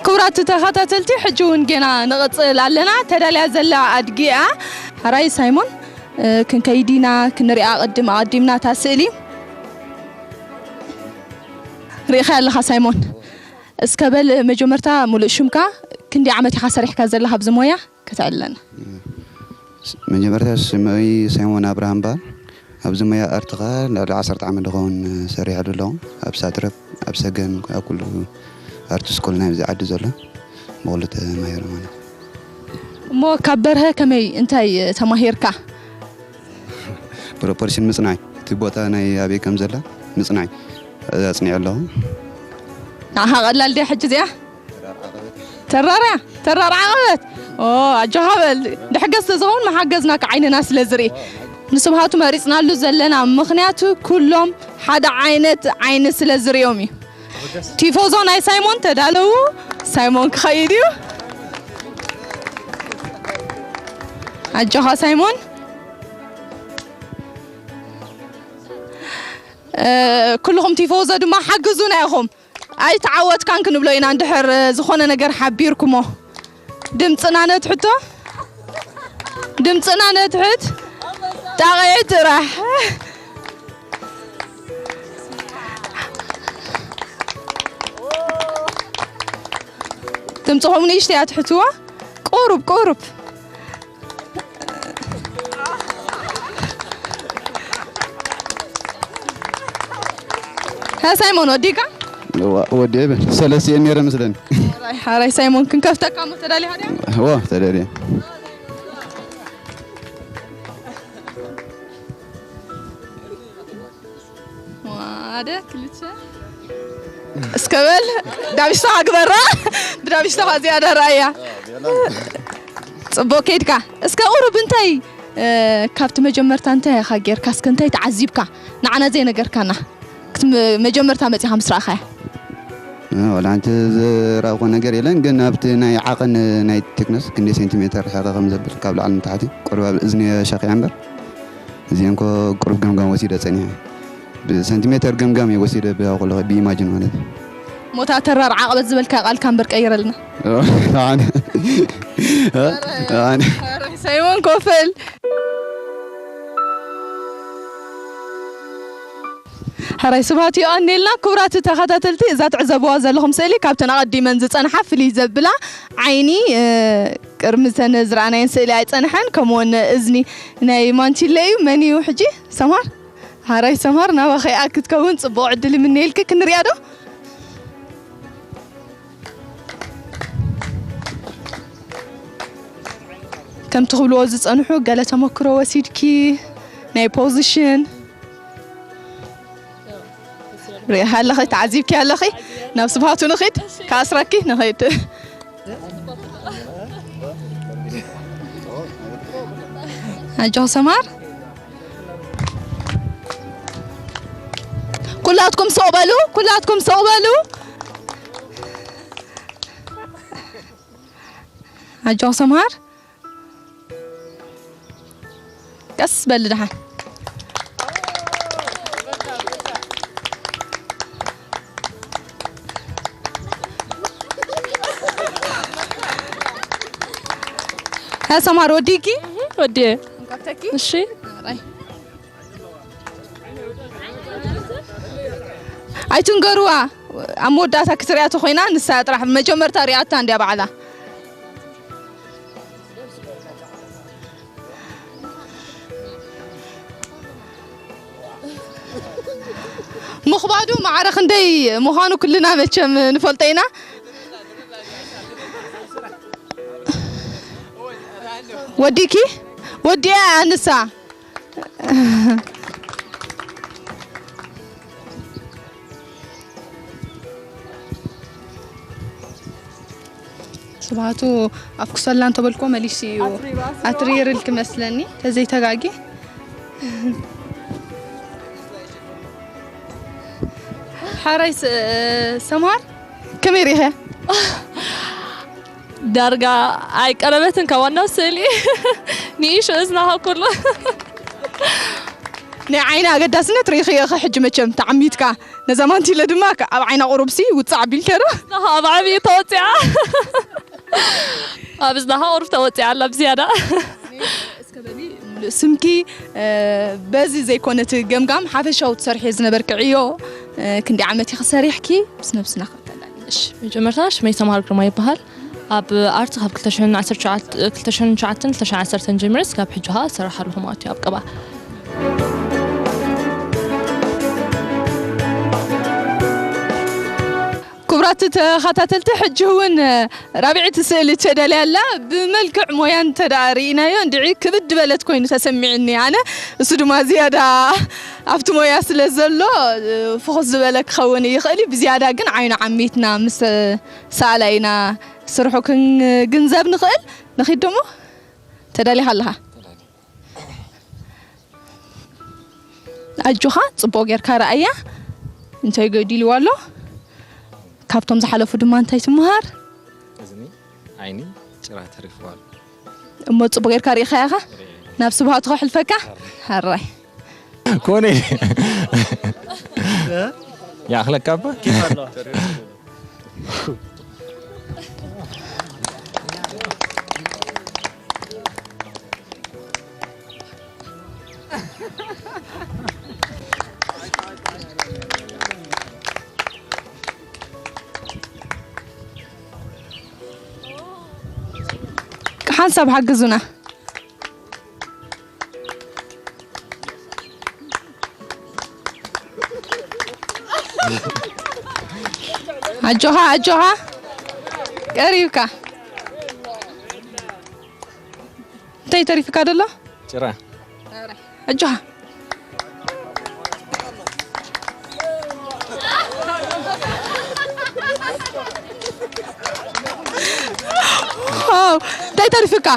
ክቡራት ተኸታተልቲ ሕጂ እውን ገና ንቕጽል ኣለና። ተዳልያ ዘላ ኣድጊ እያ። ሕራይ ሳይሞን ክንከይድ ኢና ክንሪኣ ቅድም ኣቐዲምና እታ ስእሊ ርኢኻ ኣለኻ ሳይሞን። እስከ በል መጀመርታ ሙሉእ ሽምካ ክንደይ ዓመት ኢኻ ሰሪሕካ ዘለኻ ኣብዚ ሞያ? ከተዕልለና። መጀመርታ ስመይ ሳይሞን ኣብርሃም በሃል። ኣብዚ ሞያ ኣርት ኸዓ ልዕሊ ዓሰርተ ዓመት ዝኸውን ሰሪሐሉ ኣለኹ። ኣብ ሳትረክ፣ ኣብ ሰገን፣ ኣብ ኩሉ ኣርት ስኩል ናይዚ ዓዲ ዘሎ ብኹሉ ተማሂረ ማለት እዩ። እሞ ካብ በርሀ ከመይ እንታይ ተማሂርካ? ፕሮፖርሽን ምፅናይ፣ እቲ ቦታ ናይ ኣበይ ከም ዘላ ምፅናይ ኣፅኒዐ ኣለኹ። ንዓኻ ቀላል ድያ ሕጂ እዚኣ? ተራርያ ተራር ዓቐበት። ኦ ኣጆኻ በል። ድሕገዝ ተዝኸውን መሓገዝናካ ዓይንና ስለ ዝርኢ። ንስብሃቱ መሪፅናሉ ዘለና ምኽንያቱ ኩሎም ሓደ ዓይነት ዓይኒ ስለ ዝርእዮም እዩ። ቲፎዞ ናይ ሳይሞን ተዳለዉ። ሳይሞን ክኸይድ እዩ። ኣጆኻ ሳይሞን። ኩልኹም ቲፎዞ ድማ ሓግዙና ኢኹም። ኣይተዓወትካን ክንብሎ ኢና እንድሕር ዝኾነ ነገር ሓቢርኩሞ። ድምፅና ነትሕቶ። ድምፅና ነትሕት። ጣቕዒት ጥራሕ። ድምፅኹም ንእሽተይ ኣትሕትዎ። ቁሩብ ቁሩብ። ሀ ሳይሞን ወዲካ? ወዲ በል ሰለስቲኤን ነይረ መስለኒ። ሓራይ ሳይሞን ክንከፍተካ ሞ ተዳሊኻ ድያ? ዎ ተደልየ። ሓደ ክልተ እስከ በል ዳብሽታ ግበራ። ብዳብሽታ ዝያዳ ርኣያ። ፅቡቅ ከይድካ። እስከ ቁሩብ እንታይ ካብቲ መጀመርታ እንታይ ኢኻ ጌርካ እስከ እንታይ ተዓዚብካ ንዓና ዘይነገርካና? መጀመርታ መፂኻ ምስ ረኣኻያ? ወላ ሓንቲ ዝረእኹ ነገር የለን፣ ግን ኣብቲ ናይ ዓቐን ናይ ቴክኖስ ክንደይ ሴንቲሜተር ሕቐ ከም ዘብል ካብ ላዕሊ ንታሕቲ ቁሩብ ኣብ እዝኒ ሸኺዐ እምበር እዚአን ኮ ቁሩብ ገምጋም ወሲደ ጸኒሐ። ብሰንቲሜተር ገምጋም እየ ወሲደ ብኣኹ ለኸ ብኢማጅን ማለት እዩ። ሞታ ተራር ዓቐበት ዝበልካ ቃልካ እምበር ቀይረልና። ኣነ ኣነ ሳይሞን ኮፈል ሕራይ ስብሃት ይቐንየልና። ክቡራት ተኸታተልቲ እዛ ትዕዘብዋ ዘለኹም ስእሊ ካብተን ኣቐዲመን ዝጸንሓ ፍልይ ዘብላ ዓይኒ ቅድሚ ተን ዝረኣናየን ስእሊ ኣይጸንሐን። ከምኡውን እዝኒ ናይ ማንቲለ እዩ። መን እዩ ሕጂ? ሰምሃር? ሓራይ ሰምሃር ናባኸ እያ ክትከውን። ጽቡቕ ዕድል ይምነየልኪ። ክንሪኣ ዶ? ከምቲ ክብልዎ ዝጸንሑ ገለ ተመክሮ ወሲድኪ ናይ ፖዚሽን ሪኢኻ ኣለኺ፣ ተዓዚብኪ ኣለኺ። ናብ ስብሃቱ ንኺድ፣ ክኣስረኪ ንኺድ። ኣጆኺ ሰማር። ኩላትኩም ስቕ በሉ፣ ኩላትኩም ስቕ በሉ። ኣጆኺ ሰማር። ቀስ በሊ ደሓን። ሀ ሰማር ወዲኪ? ወዲ እንካብተኪ? እሺ። ኣይትንገርዋ። ኣብ መወዳእታ ክትሪኣ ተኾይና ንሳ ጥራሕ መጀመርታ ሪኣታ እንድያ ባዕላ። ምኽባዱ ማዕረ ክንደይ ምዃኑ ኩልና መቸም ንፈልጦ ኢና። ወዲኪ ወዲኣ ኣንሳ። ስብሃቱ ኣፍኩሰልና እንተበልኩዎ መሊሱ እዩ ኣትሪርልክ መስለኒ፣ ተዘይተጋጊ። ሓራይ ስ-፣ ሰምሃር፣ ከመይ ርኢኸ? ዳርጋ ኣይቀረበትን ካብ ዋናው ስእሊ። ንኢሹ እዝና ካብ ኩሉ። ናይ ዓይኒ ኣገዳስነት ርኢኽዮ ኢኺ ሕጂ መቸም ተዓሚትካ። ነዛ ማንቲለ ድማ ከ-፣ ኣብ ዓይና ቁሩብሲ ውጻዕ ኣቢልከ ዶ? ንኻ ኣብ ዓብዪ ተወፂዓ። ኣብ እዝናኻ ቁሩብ ተወፂዓ ኣላ ብዝያዳ። እስከ በሊ ሙሉእ ስምኪ፣ እ፣ በዚ ዘይኮነ እቲ ገምጋም ሓፈሻዊ ትሰርሕዮ ዝነበርኪ ዕዮ፣ እ፣ ክንደይ ዓመት ኢኺ ሰሪሕኪ? ምስ ነብስና ክተላሊ። እሺ፣ መጀመርታ ሽመይ ሰምሃር ግርማ ይበሃል። ኣብ ኣርት ካብ ክልተ ሽሕን ዓሰርተ ትሽዓተ፣ ክልተ ሽሕን ትሽዓተን ክልተ ሽሕን ዓሰርተን ጀሚረ እስካብ ሕጂ ኸኣ እሰርሕ ኣለኹ ማለት እዩ ኣብ ቅብኣ። ክቡራት ተኸታተልቲ፣ ሕጂ እውን ራብዐይቲ ስእሊ ተዳልያ ኣላ። ብመልክዕ ሞያ እንተ ደኣ ርኢናዮ እንድዒ ክብድ በለት ኮይኑ ተሰሚዕኒ ኣነ። እሱ ድማ ዝያዳ ኣብቲ ሞያ ስለ ዘሎ ፍኹስ ዝበለ ክኸውን ይኽእል እዩ። ብዝያዳ ግን ዓይኑ ዓሚትና ምስ ሰኣላ ኢና ስርሑ ክንግንዘብ ንኽእል። ንኺድ ደሞ ተዳሊኻ ኣለኻ? ኣጆኻ፣ ጽቡቕ ጌርካ ረኣያ። እንታይ ጎዲልዋ ኣሎ? ካብቶም ዝሓለፉ ድማ እንታይ ትምሃር? እዝኒ፣ ዓይኒ፣ ጭራ ተሪፍዋ ኣሎ። እሞ ጽቡቕ ጌርካ ርኢኻ ኢኻ? ናብ ስብሃቱ ከሕልፈካ? ሃራይ። ኮነ። ይኣኽለካ እባ? ኬፍ ኣለዋ። ሓንሳብ ሓግዙና። ኣጆኻ፣ ኣጆኻ። ቀሪብካ። እንታይ ተሪፍካ ደሎ? ጭራ። ኣጆኻ። ዋው፣ እንታይ ተሪፍካ?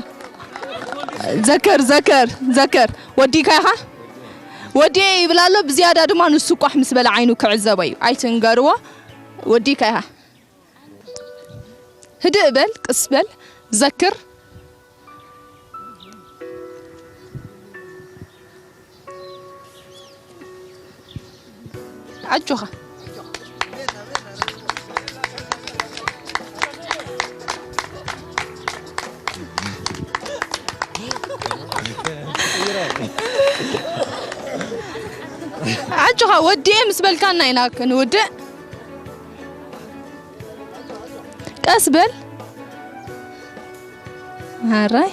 ዘክር፣ ዘክር፣ ዘክር። ወዲእካ ኢኻ? ወዲኤ ይብል ኣሎ። ብዝያዳ ድማ ንሱ ቋሕ ምስ በለ ዓይኑ ክዕዘቦ እዩ። ኣይትንገርዎ። ወዲእካ ኢኻ? ህድእ በል፣ ቅስ በል፣ ዘክር። ኣጆኻ። ኣጆኻ፣ ወዲኤ ምስ በልካና ኢና ክንውድእ። ቀስ በል። ኣራይ።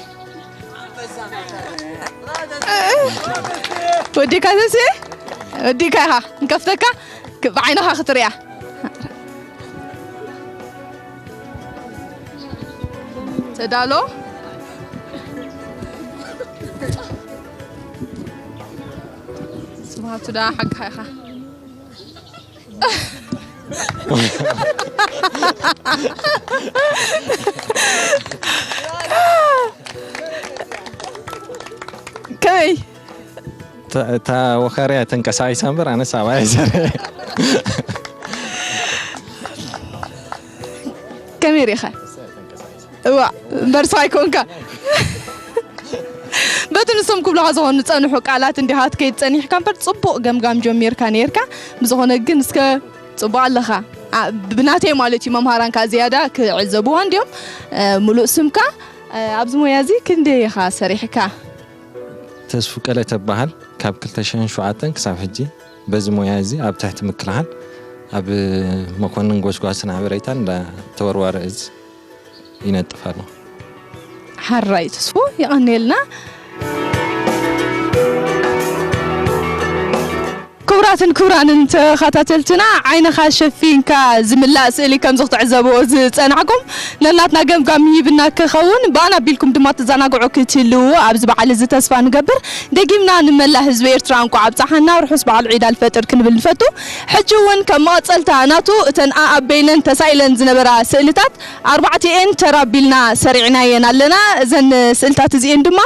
ወዲካ ተስኤ? ወዲካ ኢኻ። ንከፍተካ ክ-፣ ብዓይንኻ ክትሪኣ። ተዳሎ። ስብሃቱ ደኣ ሓቅኻ ኢኻ። ከመይ? እታ፣ እታ ወኻርያ ተንቀሳቒሳ እምበር፣ ኣነስ ኣብኣ እየ ዘርአ። ከመይ ርኢኻ? እዋ፣ እምበር ንስኻ ኣይኮንካ። በቲ ንሶም ክብሉኻ ዝኾኑ ዝጸንሑ ቃላት እንዲኻ ክትከይድ ጸኒሕካ እምበር፣ ጽቡቕ ገምጋም ጀሚርካ ነይርካ። ብዝኾነ ግን እስከ ጽቡቕ ኣለኻ። ኣ-፣ ብናተይ ማለት እዩ፣ መምሃራንካ ዝያዳ ክዕዘብዋ እንድዮም። እ፣ ሙሉእ ስምካ፣ እ፣ ኣብዚ ሞያ እዚ ክንደይ ኢኻ ሰሪሕካ? ተስፉ ቀለ ተበሃል። ካብ ክልተ ሽሕን ሸውዓተን ክሳብ ሕጂ በዚ ሞያ እዚ ኣብ ትሕቲ ምክልኻል ኣብ መኮንን ጎስጓስን ሓበሬታን እንዳ ተወርዋሪ እዝ ይነጥፍ ኣሎ። ሓራይ ተስፉ፣ የቐንየልና። ክቡራትን ክቡራንን ተኸታተልትና፣ ዓይንኻ ሸፊንካ ዝምላእ ስእሊ ከም ክትዕዘብዎ ዝጸናሕኩም፣ ነናትና ገምጋም ይህብና ክኸውን፣ ብኣና ኣቢልኩም ድማ ትዘናግዑ ክትህልዉ ኣብዚ በዓል እዚ ተስፋ ንገብር። ደጊምና ንመላእ ህዝቢ ኤርትራ እንቋዕ ኣብጽሓና፣ ርሑስ በዓል ዒድ ኣልፈጥር ክንብል ንፈቱ። ሕጂ እውን ከም መቐጸልታ ናቱ፣ እተን ኣኣበይነን ተሳኢለን ዝነበራ ስእልታት ኣርባዕቲኤን ተራ ኣቢልና ሰሪዕናየን ኣለና። እዘን ስእልታት እዚኤን ድማ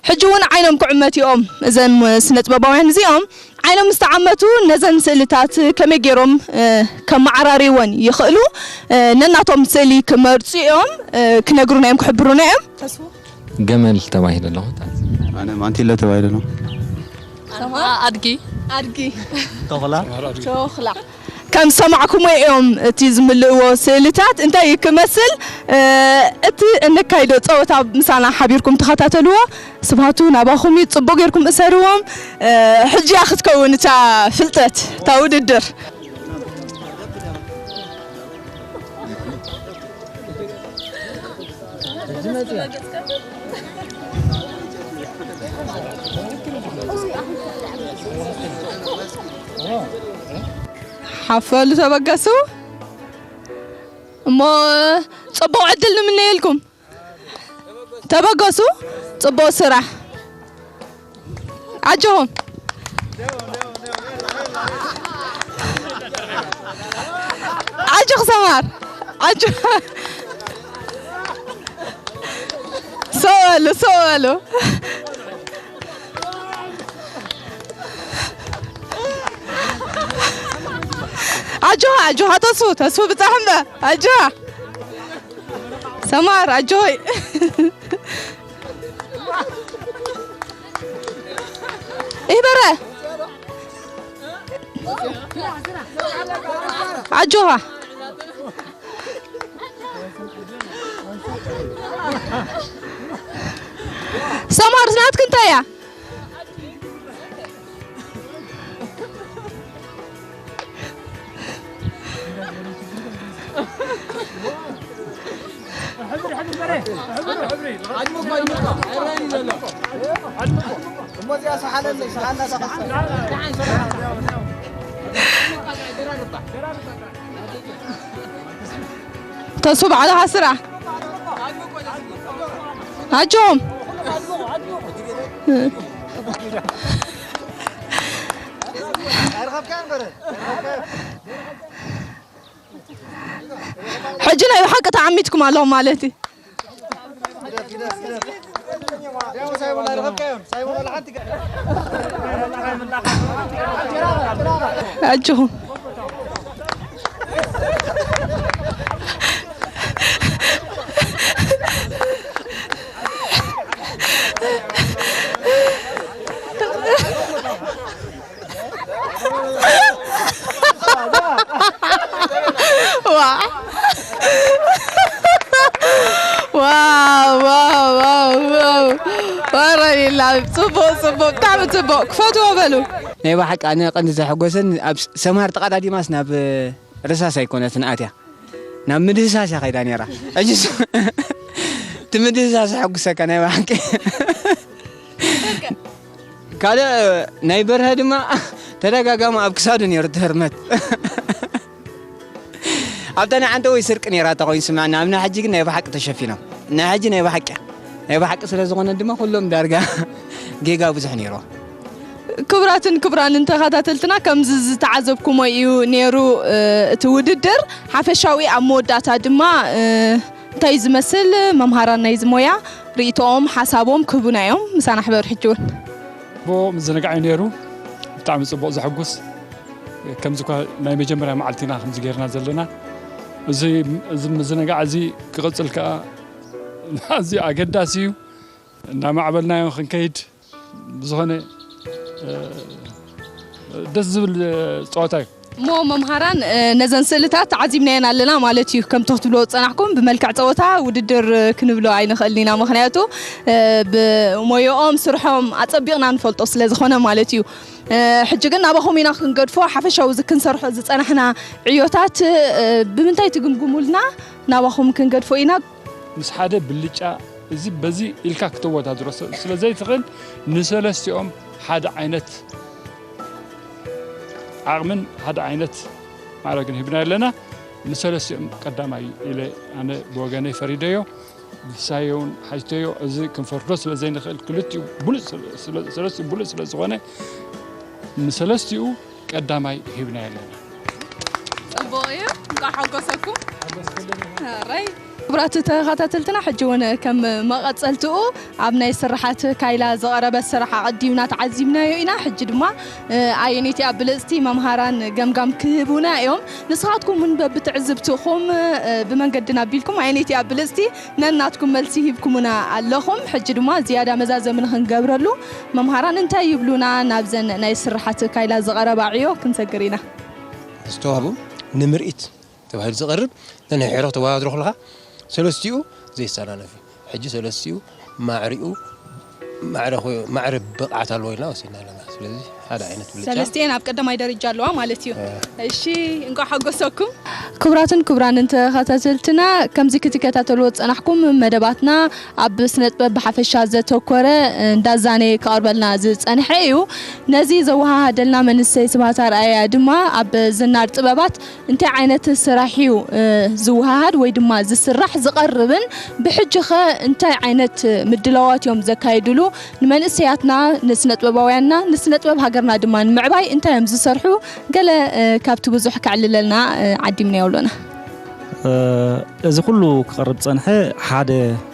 ሕጂ እውን ዓይኖም ክዕመት እዮም። እዘም ስነ ጥበባውያን እዚኦም ዓይኖም ምስ ተዓመቱ ነዘን ስእልታት ከመይ ገይሮም፣ እ፣ ከመዓራርይወን ይኽእሉ፣ እ፣ ነናቶም ስእሊ ክመርጹ እዮም፣ እ፣ ክነግሩና እዮም፣ ክሕብሩና እዮም። ተስፉ? ገመል ተባሂለ ኣለኹ። ኣነ ማንቲለ ተባሂለ ኣለኹ። ኣድጊ። ኣድጊ። ተኹላ። ተኹላ። ከም ሰማዕኩሞ እዮም እቲ ዝምልእዎ ስእልታት እንታይ ክመስል፣ እ፣ እቲ እንካይዶ ጸወታ ምሳና ሓቢርኩም ተኸታተልዎ። ስብሃቱ ናባኹም እዩ፣ ጽቡቕ ጌርኩም እሰርዎም። እ፣ ሕጂ እያ ክትከውን እታ ፍልጠት፣ እታ ውድድር። ሓፈሉ ተበገሱ። እሞ ጽቡቕ ዕድል ንምነየልኩም። ተበገሱ። ጽቡቕ ስራሕ። ኣጆኹም። ኣጆኹ ሰማር። ኣጆ-፣ ሰው በሉ፣ ሰው በሉ። ኣጆኻ፣ ኣጆኻ ተስፉ፣ ተስፉ ብጻሕ እምበር። ኣጆኻ። ሰማር፣ ኣጆይ። ይበረ። ኣጆኻ። ሰማር፣ ናትክ እንታይ እያ? ተስፉ ባዕልኻ ስራሕ። ኣጆም። ሕጂ ናይ ብሓቂ ተዓሚትኩም ኣለኹም ማለት እዩ። ኣጆኹም። ዋ። ዋው፣ ዋው፣ ዋው፣ ዋው። ወረ ይላ፣ ጽቡቕ፣ ጽቡቕ፣ ብጣዕሚ ጽቡቕ። ክፈትዎ በሉ። ናይ ብሓቂ ኣነ ቀንዲ ዘሐጎሰን ኣብ ሰምሃር ተቐዳዲማስ ናብ ርሳስ ኣይኮነትን ኣትያ። ናብ ምድህሳስ እያ ከይዳ ነይራ። ሕጂ ስ-፣ እቲ ምድህሳስ የሐጉሰካ ናይ ብሓቂ። ካልእ ናይ በርሀ ድማ ተደጋጋሚ ኣብ ክሳዱ ነይሩ እቲ ህርመት። ኣብታ ናይ ዓንተወይ ስርቂ ነይራ እታ ኮይኑ ስምዐና። ኣብ ናይ ሕጂ ግን ናይ ብሓቂ ተሸፊኖም። ናይ ሕጂ ናይ ብሓቂ እያ። ናይ ብሓቂ ስለ ዝኾነ ድማ ኩሎም ዳርጋ ጌጋ ብዙሕ ነይርዎ። ክቡራትን ክቡራንን ተኸታተልትና፣ ከምዚ ዝተዓዘብኩሞ እዩ ነይሩ፣ እ፣ እቲ ውድድር። ሓፈሻዊ ኣብ መወዳእታ ድማ፣ እ፣ እንታይ ዝመስል መምሃራን ናይዚ ሞያ ርእይቶኦም፣ ሓሳቦም ክህቡና እዮም። ምሳና ሕበሩ ሕጂ እውን። ጽቡቕ ምዝንጋዕ እዩ ነይሩ። ብጣዕሚ ጽቡቕ ዘሐጉስ። ከምዚ እኳ ናይ መጀመርያ መዓልቲ ኢና ከምዚ ጌርና ዘለና። እዚ፣ እዚ ምዝንጋዕ እዚ ክቕጽል ከኣ ኣዝዩ ኣገዳሲ እዩ። እናማዕበልናዮ ክንከይድ ብዝኾነ፣ እ፣ ደስ ዝብል፣ እ፣ ጸወታ እዩ። እሞ መምሃራን፣ እ፣ ነዘን ስእልታት ተዓዚብናየን ኣለና ማለት እዩ። ከምቲ ክትብልዎ ዝጸናሕኩም ብመልክዕ ጸወታ ውድድር፣ እ፣ ክንብሎ ኣይንኽእልን ኢና። ምኽንያቱ፣ እ፣ ብሞያኦም ስርሖም ኣጸቢቕና ንፈልጦ ስለ ዝኾነ ማለት እዩ። እ፣ ሕጂ ግን ናባኹም ኢና ክንገድፎ። ሓፈሻዊ እዚ ክንሰርሖ ዝጸናሕና ዕዮታት፣ እ፣ ብምንታይ ትግምግሙልና? ናባኹም ክንገድፎ ኢና። ምስ ሓደ ብልጫ እዚ በዚ ኢልካ ክተወዳድሮ ስለ ዘይትኽእል፣ ንሰለስቲኦም ሓደ ዓይነት ዓቕምን ሓደ ዓይነት ማዕረግን ሂብና ኣለና። ንሰለስቲኦም ቀዳማይ ኢለ ኣነ ብወገነይ ፈሪደዮ። ንሳዮ እውን ሓቲተዮ። እዚ ክንፈርዶ ስለ ዘይንኽእል፣ ክልቲኡ ብሉጽ ስለ-፣ ስለ-፣ ሰለስቲኡ ብሉጽ ስለ ዝኾነ፣ ንሰለስቲኡ ቀዳማይ ሂብና ኣለና። ጽቡቕ እዩ። እንኳዕ ሓጎሰኩም። ሕራይ። ክቡራት ተኸታተልትና፣ ሕጂ እውን ከም መቐጸልትኡ ኣብ ናይ ስርሓት ካይላ ዝቐረበ ስራሕ ኣቐዲምና ተዓዚብናዮ ኢና። ሕጂ ድማ፣ እ፣ ኣየነይቲ እያ ብልጽቲ መምሃራን ገምጋም ክህቡና እዮም። ንስኻትኩም እውን በብትዕዝብትኹም፣ እ፣ ብመንገድና ኣቢልኩም ኣየነይቲ እያ ብልጽቲ ነናትኩም መልሲ ሂብኩምና ኣለኹም። ሕጂ ድማ ዝያዳ መዛዘሚ ንኽንገብረሉ መምሃራን እንታይ ይብሉና፣ ናብዘን ናይ ስርሓት ካይላ ዝቐረባ ዕዮ ክንሰግር ኢና። ዝተዋህቡ ንምርኢት ተባሂሉ ዝቐርብ ነንሕሮ ተወዳድሮ ከለኻ ሰለስቲኡ ዘይሰናነፍ እዩ። ሕጂ ሰለስቲኡ ማዕሪኡ ማዕረ ኮ-፣ ማዕረ ብቕዓት ኣለዎ ኢልና ወሲድና ኣለና። ስለዚ ሓደ ዓይነት ብልጫ። ሰለስቲኤን ኣብ ቀዳማይ ደረጃ ኣለዋ ማለት እዩ። እ። እሺ፣ እንኳዕ ሓጎሰኩም። ክቡራትን ክቡራንን ተኸታተልትና፣ ከምዚ ክትከታተልዎ ዝጸናሕኩም መደባትና ኣብ ስነ ጥበብ ብሓፈሻ ዘተኮረ እንዳዛነ ክቐርበልና ዝጸንሐ እዩ። ነዚ ዘወሃሃደልና መንእሰይ ስብሃት ኣርኣያ ድማ ኣብ ዝናር ጥበባት እንታይ ዓይነት ስራሕ እዩ፣ እ፣ ዝወሃሃድ ወይ ድማ ዝስራሕ ዝቐርብን ብሕጂ ኸ እንታይ ዓይነት ምድላዋት እዮም ዘካይድሉ? ንመንእሰያትና፣ ንስነ ጥበባውያንና፣ ንስነ ጥበብ ሃገርና ድማ ንምዕባይ እንታይ እዮም ዝሰርሑ? ገለ፣ እ፣ ካብቲ ብዙሕ ከዕልለልና፣ እ፣ ዓዲምናዮ ኣሎና። እ፣ እዚ ኩሉ ክቐርብ ዝጸንሐ ሓደ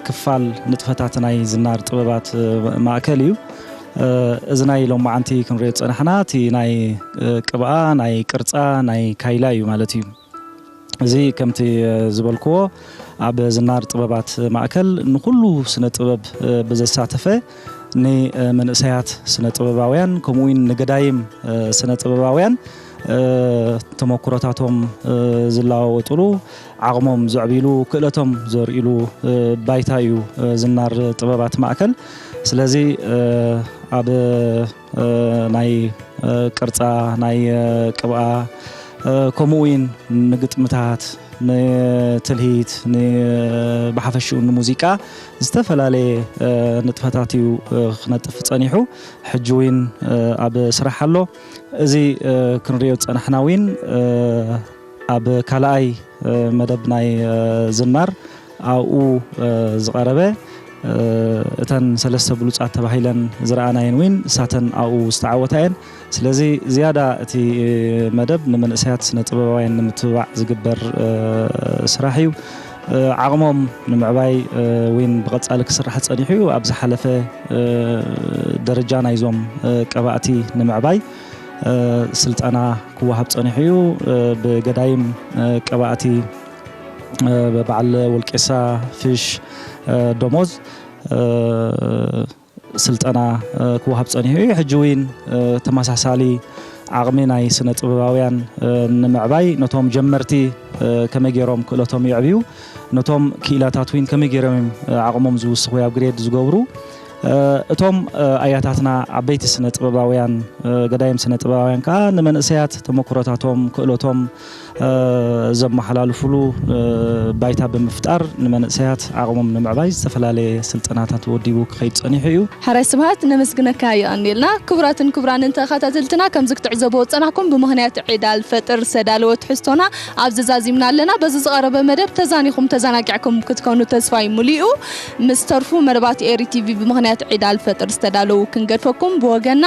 ክፋል ንጥፈታት ናይ ዝናር ጥበባት፣ እ፣ ማእከል እዩ። እ፣ እዚ ናይ ሎማዓንቲ ክንሪኦ ዝጸናሕና እቲ ናይ፣ እ፣ ቅብኣ፣ ናይ ቅርጻ፣ ናይ ካይላ እዩ ማለት እዩ። እዚ ከምቲ፣ እ፣ ዝበልክዎ ኣብ ዝናር ጥበባት ማእከል ንኹሉ ስነ ጥበብ፣ እ፣ ብዘሳተፈ ንመንእሰያት ስነ ጥበባውያን ከምኡ እውን ንገዳይም፣ እ፣ ስነ ጥበባውያን፣ እ፣ ተመኩሮታቶም፣ እ፣ ዝለዋወጥሉ፣ ዓቕሞም ዘዕብይሉ፣ ክእለቶም ዘርእይሉ፣ እ፣ ባይታ እዩ፣ እ፣ ዝናር ጥበባት ማእከል። ስለዚ፣ እ፣ ኣብ፣ እ፣ ናይ፣ እ፣ ቅርጻ፣ ናይ፣ እ፣ ቅብኣ፣ እ፣ ከምኡ እውን ንግጥምታት፣ ንትልሂት፣ ን-፣ ብሓፈሽኡ ንሙዚቃ ዝተፈላለየ፣ እ፣ ንጥፈታት እዩ፣ እ፣ ክነጥፍ ጸኒሑ። ሕጂ እውን፣ እ፣ ኣብ ስራሕ ኣሎ። እዚ፣ እ፣ ክንሪኦ ዝጸናሕና እውን፣ እ፣ ኣብ ካልኣይ፣ እ፣ መደብ ናይ፣ እ፣ ዝናር ኣብኡ፣ እ፣ ዝቐረበ፣ እ፣ እተን ሰለስተ ብሉጻት ተባሂለን ዝረኣናየን እውን እሳተን ኣብኡ ዝተዓወታ እየን። ስለዚ ዝያዳ እቲ መደብ ንመንእሰያት ስነ ጥበባውያን ንምትብባዕ ዝግበር፣ እ፣ ስራሕ እዩ። እ፣ ዓቕሞም ንምዕባይ፣ እ፣ እውን ብቐጻሊ ክስራሕ ጸኒሑ እዩ። ኣብ ዝሓለፈ፣ እ፣ ደረጃ ናይዞም፣ እ፣ ቀባእቲ ንምዕባይ፣ እ፣ ስልጠና ክወሃብ ጸኒሑ እዩ። እ፣ ብገዳይም፣ እ፣ ቀባእቲ፣ እ፣ በዓል ወልቄሳ ፍሽ፣ እ፣ ደሞዝ፣ እ፣ ስልጠና፣ እ፣ ክወሃብ ጸኒሑ እዩ። ሕጂ እውን፣ እ፣ ተመሳሳሊ ዓቕሚ ናይ ስነ ጥበባውያን፣ እ፣ ንምዕባይ ነቶም ጀመርቲ፣ እ፣ ከመይ ገይሮም ክእለቶም የዕብዩ፣ ነቶም ክኢላታት እውን ከመይ ገይሮም እዮም፣ እ፣ ዓቕሞም ዝውስኹ፣ ኣብ ግሬድ ዝገብሩ፣ እ፣ እቶም፣ እ፣ ኣያታትና ዓበይቲ ስነ ጥበባውያን፣ እ፣ ገዳይም ስነ ጥበባውያን ከኣ ንመንእሰያት ተመኩሮታቶም፣ ክእለቶም፣ እ፣ ዘመሓላልፉሉ፣ እ፣ ባይታ ብምፍጣር ንመንእሰያት ዓቕሞም ንምዕባይ ዝተፈላለየ ስልጠናታት ወዲቡ ክኸይድ ጸኒሑ እዩ። ሕራይ ስብሃት፣ ነመስግነካ፣ የቐንየልና። ክቡራትን ክቡራንን ተኸታተልትና፣ ከምዚ ክትዕዘብዎ ዝጸናሕኩም ብምኽንያት ዒድ ኣልፈጥር ዝተዳለወ ትሕዝቶና ኣብዚ ዛዚምና ኣለና። በዚ ዝቐረበ መደብ ተዛኒኹም ተዘናጊዕኩም ክትኮኑ ተስፋይ ሙሉኡ። ምስ ተርፉ መደባት ኤሪ ቲቪ ብምኽንያት ዒድ ኣልፈጥር ዝተዳለዉ ክንገድፈኩም ብወገንና